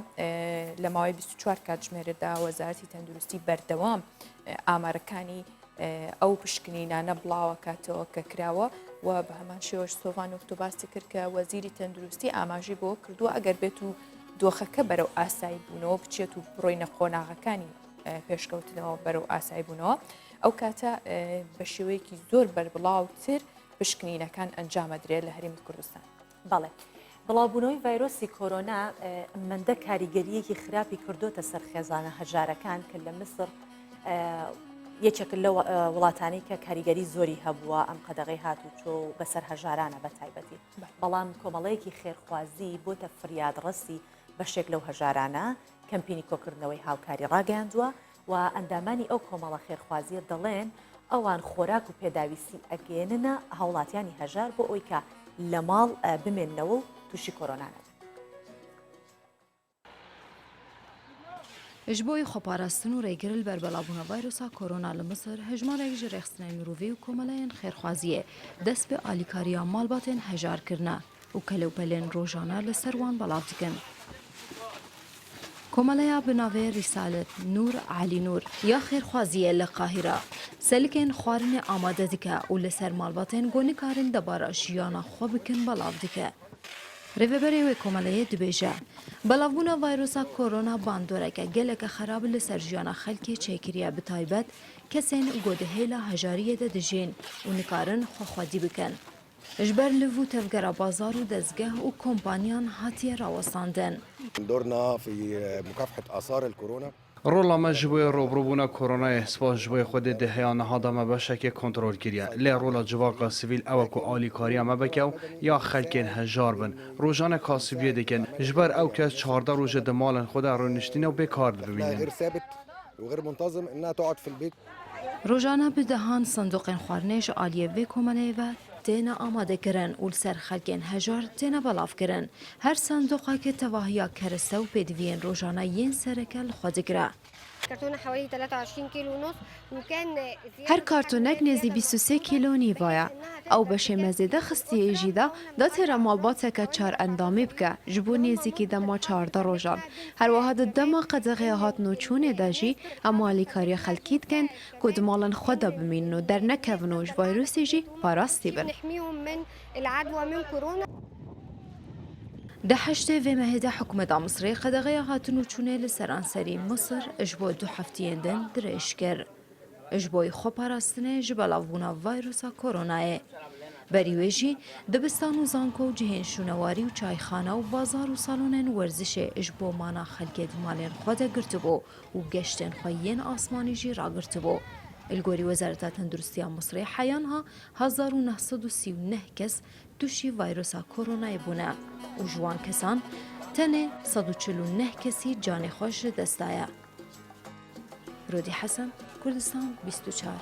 لە ماوەی 24 کاتژمێردا وەزارەتی تەندروستی بەردەوام ئامارەکانی ئەو پشکنینانە بڵاوەکاتەوە کە کراوە و بە هەمان شێوەش سۆڤان وەک تۆ باسی کرد کە وەزیری تەندروستی ئاماژەی بۆ کردووە ئەگەر بێت و دۆخەکە بەرەو ئاسایی بوونەوە بچێت و بڕۆینە قۆناغەکانی پێشکەوتنەوە بەرەو ئاسایی بوونەوە ئەو کاتە بە شێوەیەکی زۆر بەربڵاوتر پشکنینەکان ئەنجامەدرێت لە هەرێمی کوردستان. بەڵێ. بڵاوبوونەوەی ڤایرۆسی کۆرۆنا مەندە کاریگەرییەکی خراپی کردۆتە سەر خێزانە هەژارەکان کە لە میسر یەکێک لە وڵاتانی کە کاریگەری زۆری هەبووە ئەم قەدەغەی هاتوچۆ و بەسەر هەژارانە بە تایبەتی بەڵام کۆمەڵەیەکی خێرخوازی بۆتە فریادڕەسی بەشێک لەو هەژارانە کەمپینی کۆکردنەوەی هاوکاری ڕاگەیاندووە و ئەندامانی ئەو کۆمەڵە خێرخوازییە دەڵێن، ئەوان خۆراک و پێداویستی ئەگەیەننە هاوڵاتیانی هەژار بۆ ئەوەی کە لە ماڵ بمێننەوە و تووشی کۆرۆنا نەبن. Ji bo xweparastin û rêgir li ber belavbûna vayrosa korona li Misir, hejmarek ji rêxistinên mirovî û komeleyên xêrxwaziyê dest bi alîkariya malbatên hejar kirine. Û kelewpelên rojane li ser wan belav dikin. Komeleya bi navê Rîsalet Nûr Elî Nûr ya xêrxwaziyê li Qahîra selikên xwarinê amade dike û li ser malbatên ku nikarin debara jiyana xwe bikin belav dike. Rêveberê wê komeleyê dibêje, Belavbûna vayrosa korona bandoreke geleke xerab li ser jiyana xelkê çêkiriye bi taybet kesên ku di hêla hejariyê de dijîn û nikarin xwe xwedî bikin. Ji ber liv û tevgera bazar û dezgeh û kompaniyan hatiye rawestandin. Rola me ji bo rûbirûbûna koronayê spas ji bo Xwedê di heya niha de me beşekê kontrol kiriye. Lê rola civaka sivîl ew e ku alîkariya me bike û ya xelkên hejar bin. Rojane kasibiyê dikin. Ji ber ew kes 14 roj e di malên xwe de rûniştîne û bê kar dibimînin. Rojane bi dehan sindoqên xwarinê ji aliyê vê komeleyê ve têne amadekirin û li ser xelkên hejar têne belavkirin. Her sindoqeke tevahiya kereste û pêdiviyên rojane yên sereke li xwe digire. Her kartonek nêzî 23 kîlo nîva ye. Ew beşê me zêde xistiyê jî de da têra malbateke çar endamî bike ji bo nêzîkî dema 14 rojan. Her wiha di dema qedexeya hatin û çûnê de jî em alîkariya xelkî dikin ku di malên xwe de bimînin û dernekevin û ji vayrûsê jî parastî bin. Di heştê vê mehê de hikûmeta Misirê qedexeya hatin û çûnê li seranserî Misir ji bo du hefteyên din dirêj kir. Ji bo xweparastinê ji belavbûna vayrosa koronayê. Berî wê jî dibistan û zanko û cihên şûnewarî û çayxane û bazar û salonên werzişê ji bo mana xelkê di malên xwe de girtibû û geştên xwe yên asmanî jî ragirtibû. Li gorî Wezareta Tenduristiya Misirê heya niha 1939 kes tûşî vayrosa koronayê bûne û ji wan kesan tenê 149 kesî canê xwe ji dest daye. Rodî Hesen, Kurdistan 24.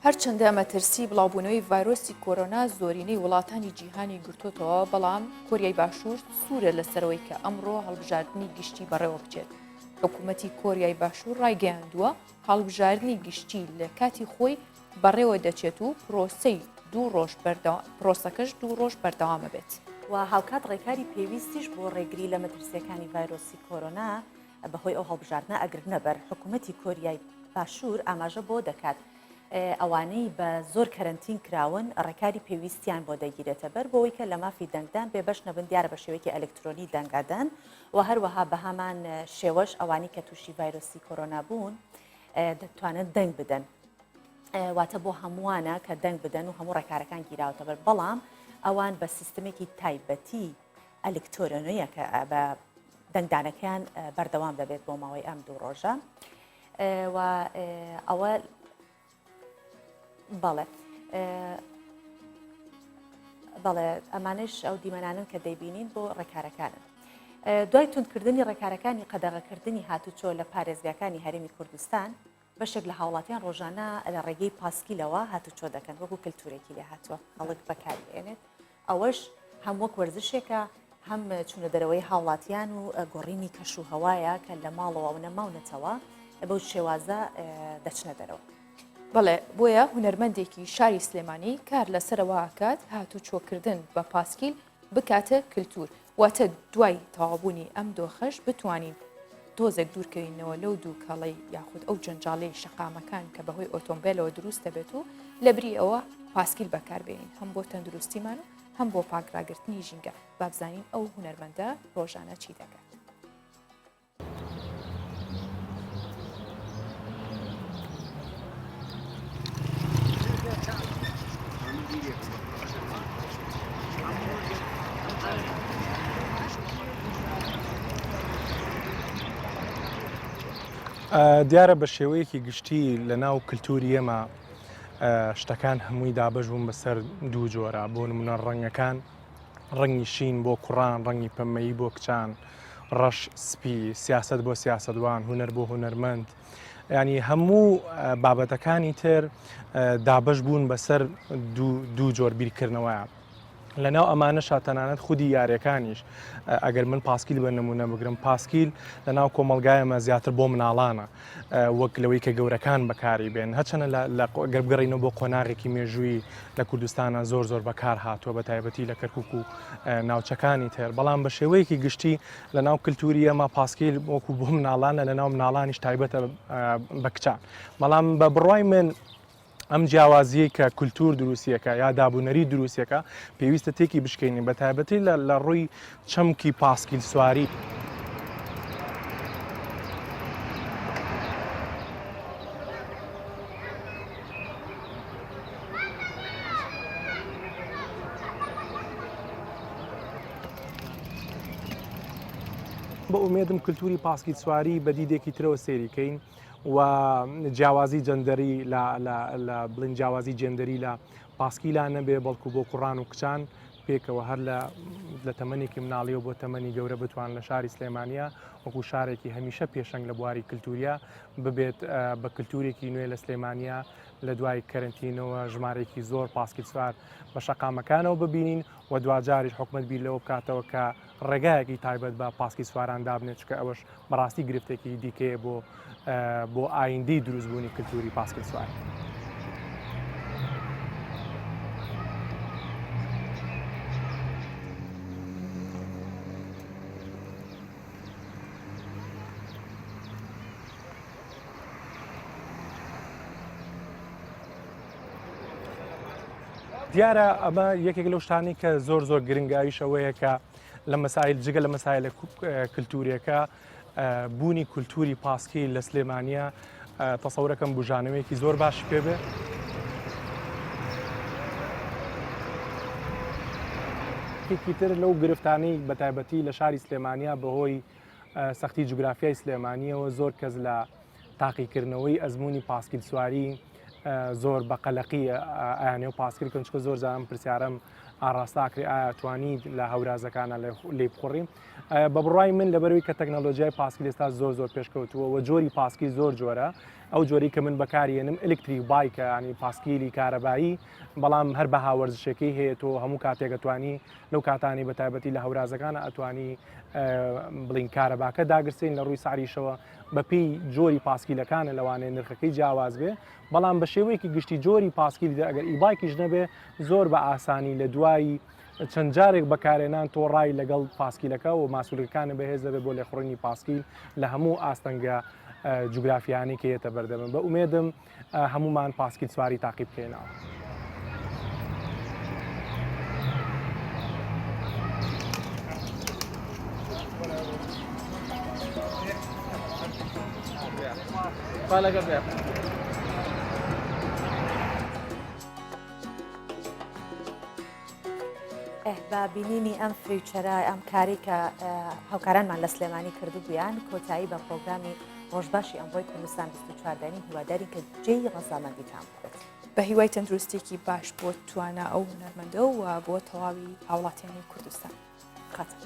هەرچەندە مەترسی بڵاوبوونەوەی ڤایرۆسی کۆرۆنا زۆرینەی وڵاتانی جیهانی گرتۆتەوە، بەڵام کۆریای باشوور سوورە لەسەرەوەی کە ئەمڕۆ هەڵبژاردنی گشتی بەڕێوە بچێت. حکوومەتی کۆریای باشوور ڕایگەیاندووە، هەڵبژاردنی گشتی لە کاتی خۆی بەڕێوە دەچێت و پرۆسەی دوو ڕۆژ پرۆسەکەش دوو ڕۆژ بەردەوامە بێت. و هاوکات ڕێکاری پێویستیش بۆ ڕێگری لە مەترسییەکانی ڤایرۆسی کۆرۆنا بەهۆی ئەو هەڵبژاردنە ئەگرنەبەر، حکوومەتی کۆریای باشوور ئاماژە بەوە دەکات. ئەوانەی بە زۆر کەرەنتین کراون ڕێکاری پێویستیان بۆ دەگیرێتە بەر بۆ ئەوەی کە لە مافی دەنگدان بێبەش نەبن، دیارە بە شێوەیەکی ئەلکترۆنی دەنگ ئەدەن و هەروەها بە هەمان شێوەش ئەوانەی کە تووشی ڤایرۆسی کۆرۆنا بوون دەتوانن دەنگ بدەن. واتە بۆ هەمووانە کە دەنگ بدەن و هەموو ڕێکارەکان گیراوەتە بەر بەڵام ئەوان بە سیستمێکی تایبەتی ئەلکتۆرۆنیە کە بە دەنگدانەکەیان بەردەوام دەبێت بۆ ماوەی ئەم دوو ڕۆژە و ئەوە بەڵێ بەڵێ ئەمانش ئەو دیمەنانن کە دەیبینین بۆ ڕێکارەکانن. دوای توندکردنی ڕێکارەکانی قەدەغەکردنی هاتوچۆ لە پارێزگاکانی هەرێمی کوردستان بەشێک لە هاوڵاتیان ڕۆژانە لە ڕێگەی پاسکیلەوە هاتوچۆ دەکەن وەکو کەلتورێکی لێ هاتووە خەڵک بەکاری ئێنێت ئەوەش هەم وەک وەرزشێکە هەم چوونە دەرەوەی هاوڵاتیان و گۆڕینی کەش و هەوایە کە لە ماڵەوە ئەوەنە ماونەتەوە بەو شێوازە دەچنە دەرەوە. بەڵێ بۆیە هونەرمەندێکی شاری سلێمانی کار لەسەرەوە ئەکات هاتوچۆکردن بە پاسکیل بکاتە کلتور واتە دوای تەواوبوونی ئەم دۆخەش بتوانین تۆزێک دوورکەوینەوە لەو دووکەڵەی یاخود ئەو جەنجاڵەی شەقامەکان کە بەهۆی ئۆتۆمبێلەوە دروست دەبێت و لەبری ئەوە پاسکیل بەکاربێنین هەم بۆ تەندروستیمان و هەم بۆ پاکڕاگرتنی ژینگە بابزانین ئەو هونەرمەندە ڕۆژانە چی دەکات. دیارە بە شێوەیەکی گشتی لە ناو کللتوری ئێمە شتەکان هەمووی دابەش بوون بەسەر دوو جۆرە بۆ نمونە ڕەنگەکان ڕەنگی شین بۆ کوڕان ڕەنگی پەمەیی بۆ کچان ڕەش سپی سیاست بۆ سیاستوان هونەر بۆ هونەرمەند ینی هەموو بابەتەکانی تر دابەش بوون بەسەر دوو جۆر بیرکردنەوەیان لەناو ئەمانەشا تەنانەت خودی یاریەکانیش ئەگەر من پاسکیل بە نمونە بگرم پاسکیل لە ناو کۆمەلگایەمە زیاتر بۆ مناڵانە وەک لەوەی کە گەورەکان بەکاری بێن هەچەنە لە گەر بگەڕینەوە بۆ قۆناغێکی مێژووی لە کوردستانە زۆر زۆر بەکار هاتووە بە تایبەتی لە کەرکک و ناوچەکانی تر بەڵام بە شێوەیەکی گشتی لە ناو کللتوری ئەمە پاسکیل وەکو بۆ مناڵانە لە ناو مناڵانیش تایبەتە بە کچان بەڵام بە بڕوای من ئەم جیاوازیەی کە کولتور دروستیەکە یا دابونەری دروستیەکە پێویستە تێکی بشکێنین بە تایبەتی لە ڕووی چەمکی پاسکیل سواری. بە ئومێدم کلتوری پاسکیل سواری بە دیدێکی ترەوە سەیری کەین و جیاوازی جەندەری لە بڵین جیاوازی جێندەری لە پاسکیلا نەبێ بەڵکو بۆ کوڕان و کچان پێکەوە هەر لە لە تەمەنێکی مناڵیەوە بۆ تەمەنی گەورە بتوان لە شاری سلێمانیا وەکو شارێکی هەمیشە پێشەنگ لە بواری کللتوریا ببێت بە کللتورێکی نوێ لە سلێمانیا لە دوای کەرنتینەوە ژمارێکی زۆر پاسکیل سوار بە شەقامەکانەوە ببینین و دواجاریش حکومت بیر لەوە بکاتەوە کە ڕێگایەکی تایبەت بە پاسکی سواران دابنێت چکە ئەوەش بەڕاستی گرفتێکی دیکەیە بۆ بۆ ئایندەی دروستبوونی کلتوری پاسکیل سواری. دیارە ئەمە یەکێک لەو شتانی کە زۆر زۆر گرنگە ئەویش ئەوەیە کە لە مەسایل جگە لە مەسایلە کللتوریەکە بوونی کولتوری پاسکیل لە سلێمانە تەسەورەکەم بژانەوەیەکی زۆر باشی پێ بێ. یەکێکی تر لەو گرفتانەی بە تایبەتی لە شاری سلێمانیا بەهۆی سەختی جوگرافیای سلێمانیەوە زۆر کەس لە تاقیکردنەوەی ئەزمموی پاسکیل سواری زۆر بە قەلەقی ئەیانێ و پاسکیل کەن چکە زۆر جارم پرسیارم ئاڕاستە ئەکرێ ئایا توانیت لە هەورازەکانە لێی بخوڕی بە بڕای من لەبەروی کە تەکنەلۆژیای پاسکیل ئێستا زۆر زۆر پێشکەوتووە و جۆری پاسکیل زۆر جۆرە ئەو جۆری کە من بەکارێنم electric bike ە ینی پاسکیلی کارەبایی بەڵام هەر بەها وەرزشەکەی هەیە تۆ هەموو کاتێک ئەتوانی لەو کاتانی بە تایبەتی لە هەورازەکانە ئەتوانی بڵین کارەباکە داگرسین لە ڕووی ساریشەوە بەپێی جۆری پاسکیلەکانە لەوانەیە نرخەکەی جیاواز بێ بەڵام بە شێوەیەکی گشتی جۆری پاسکیل ئەگەر e-bike یش نەبێ زۆر بە ئاسانی لە دوای چەند جارێک بەکارێنان تۆ ڕای لەگەڵ پاسکیلەکە و ماسولکەکانە بەهێز دەبێت بۆ لێخوڕینی پاسکیل لە هەموو ئاستەنگە. جوگرافیانەی کە یەتە بەردەمم بە ئومێدم هەموومان پاسکیل سواری تاقی بکەینەوە. بە بینینی ئەم فیوچەرە ئەم کاری کە هاوکارانمان لە سلێمانی کردبوویان کۆتایی بە پرۆگرامی ڕۆژباشی ئەمڕۆی کوردستان 24 دەێنین هیوادارین کە جێی ڕەزامەندیتان بێت. بە هیوای تەندروستیەکی باش بۆ توانا ئەو هونەرمەندە و بۆ تەواوی هاوڵاتیانی کوردستان. خاتم.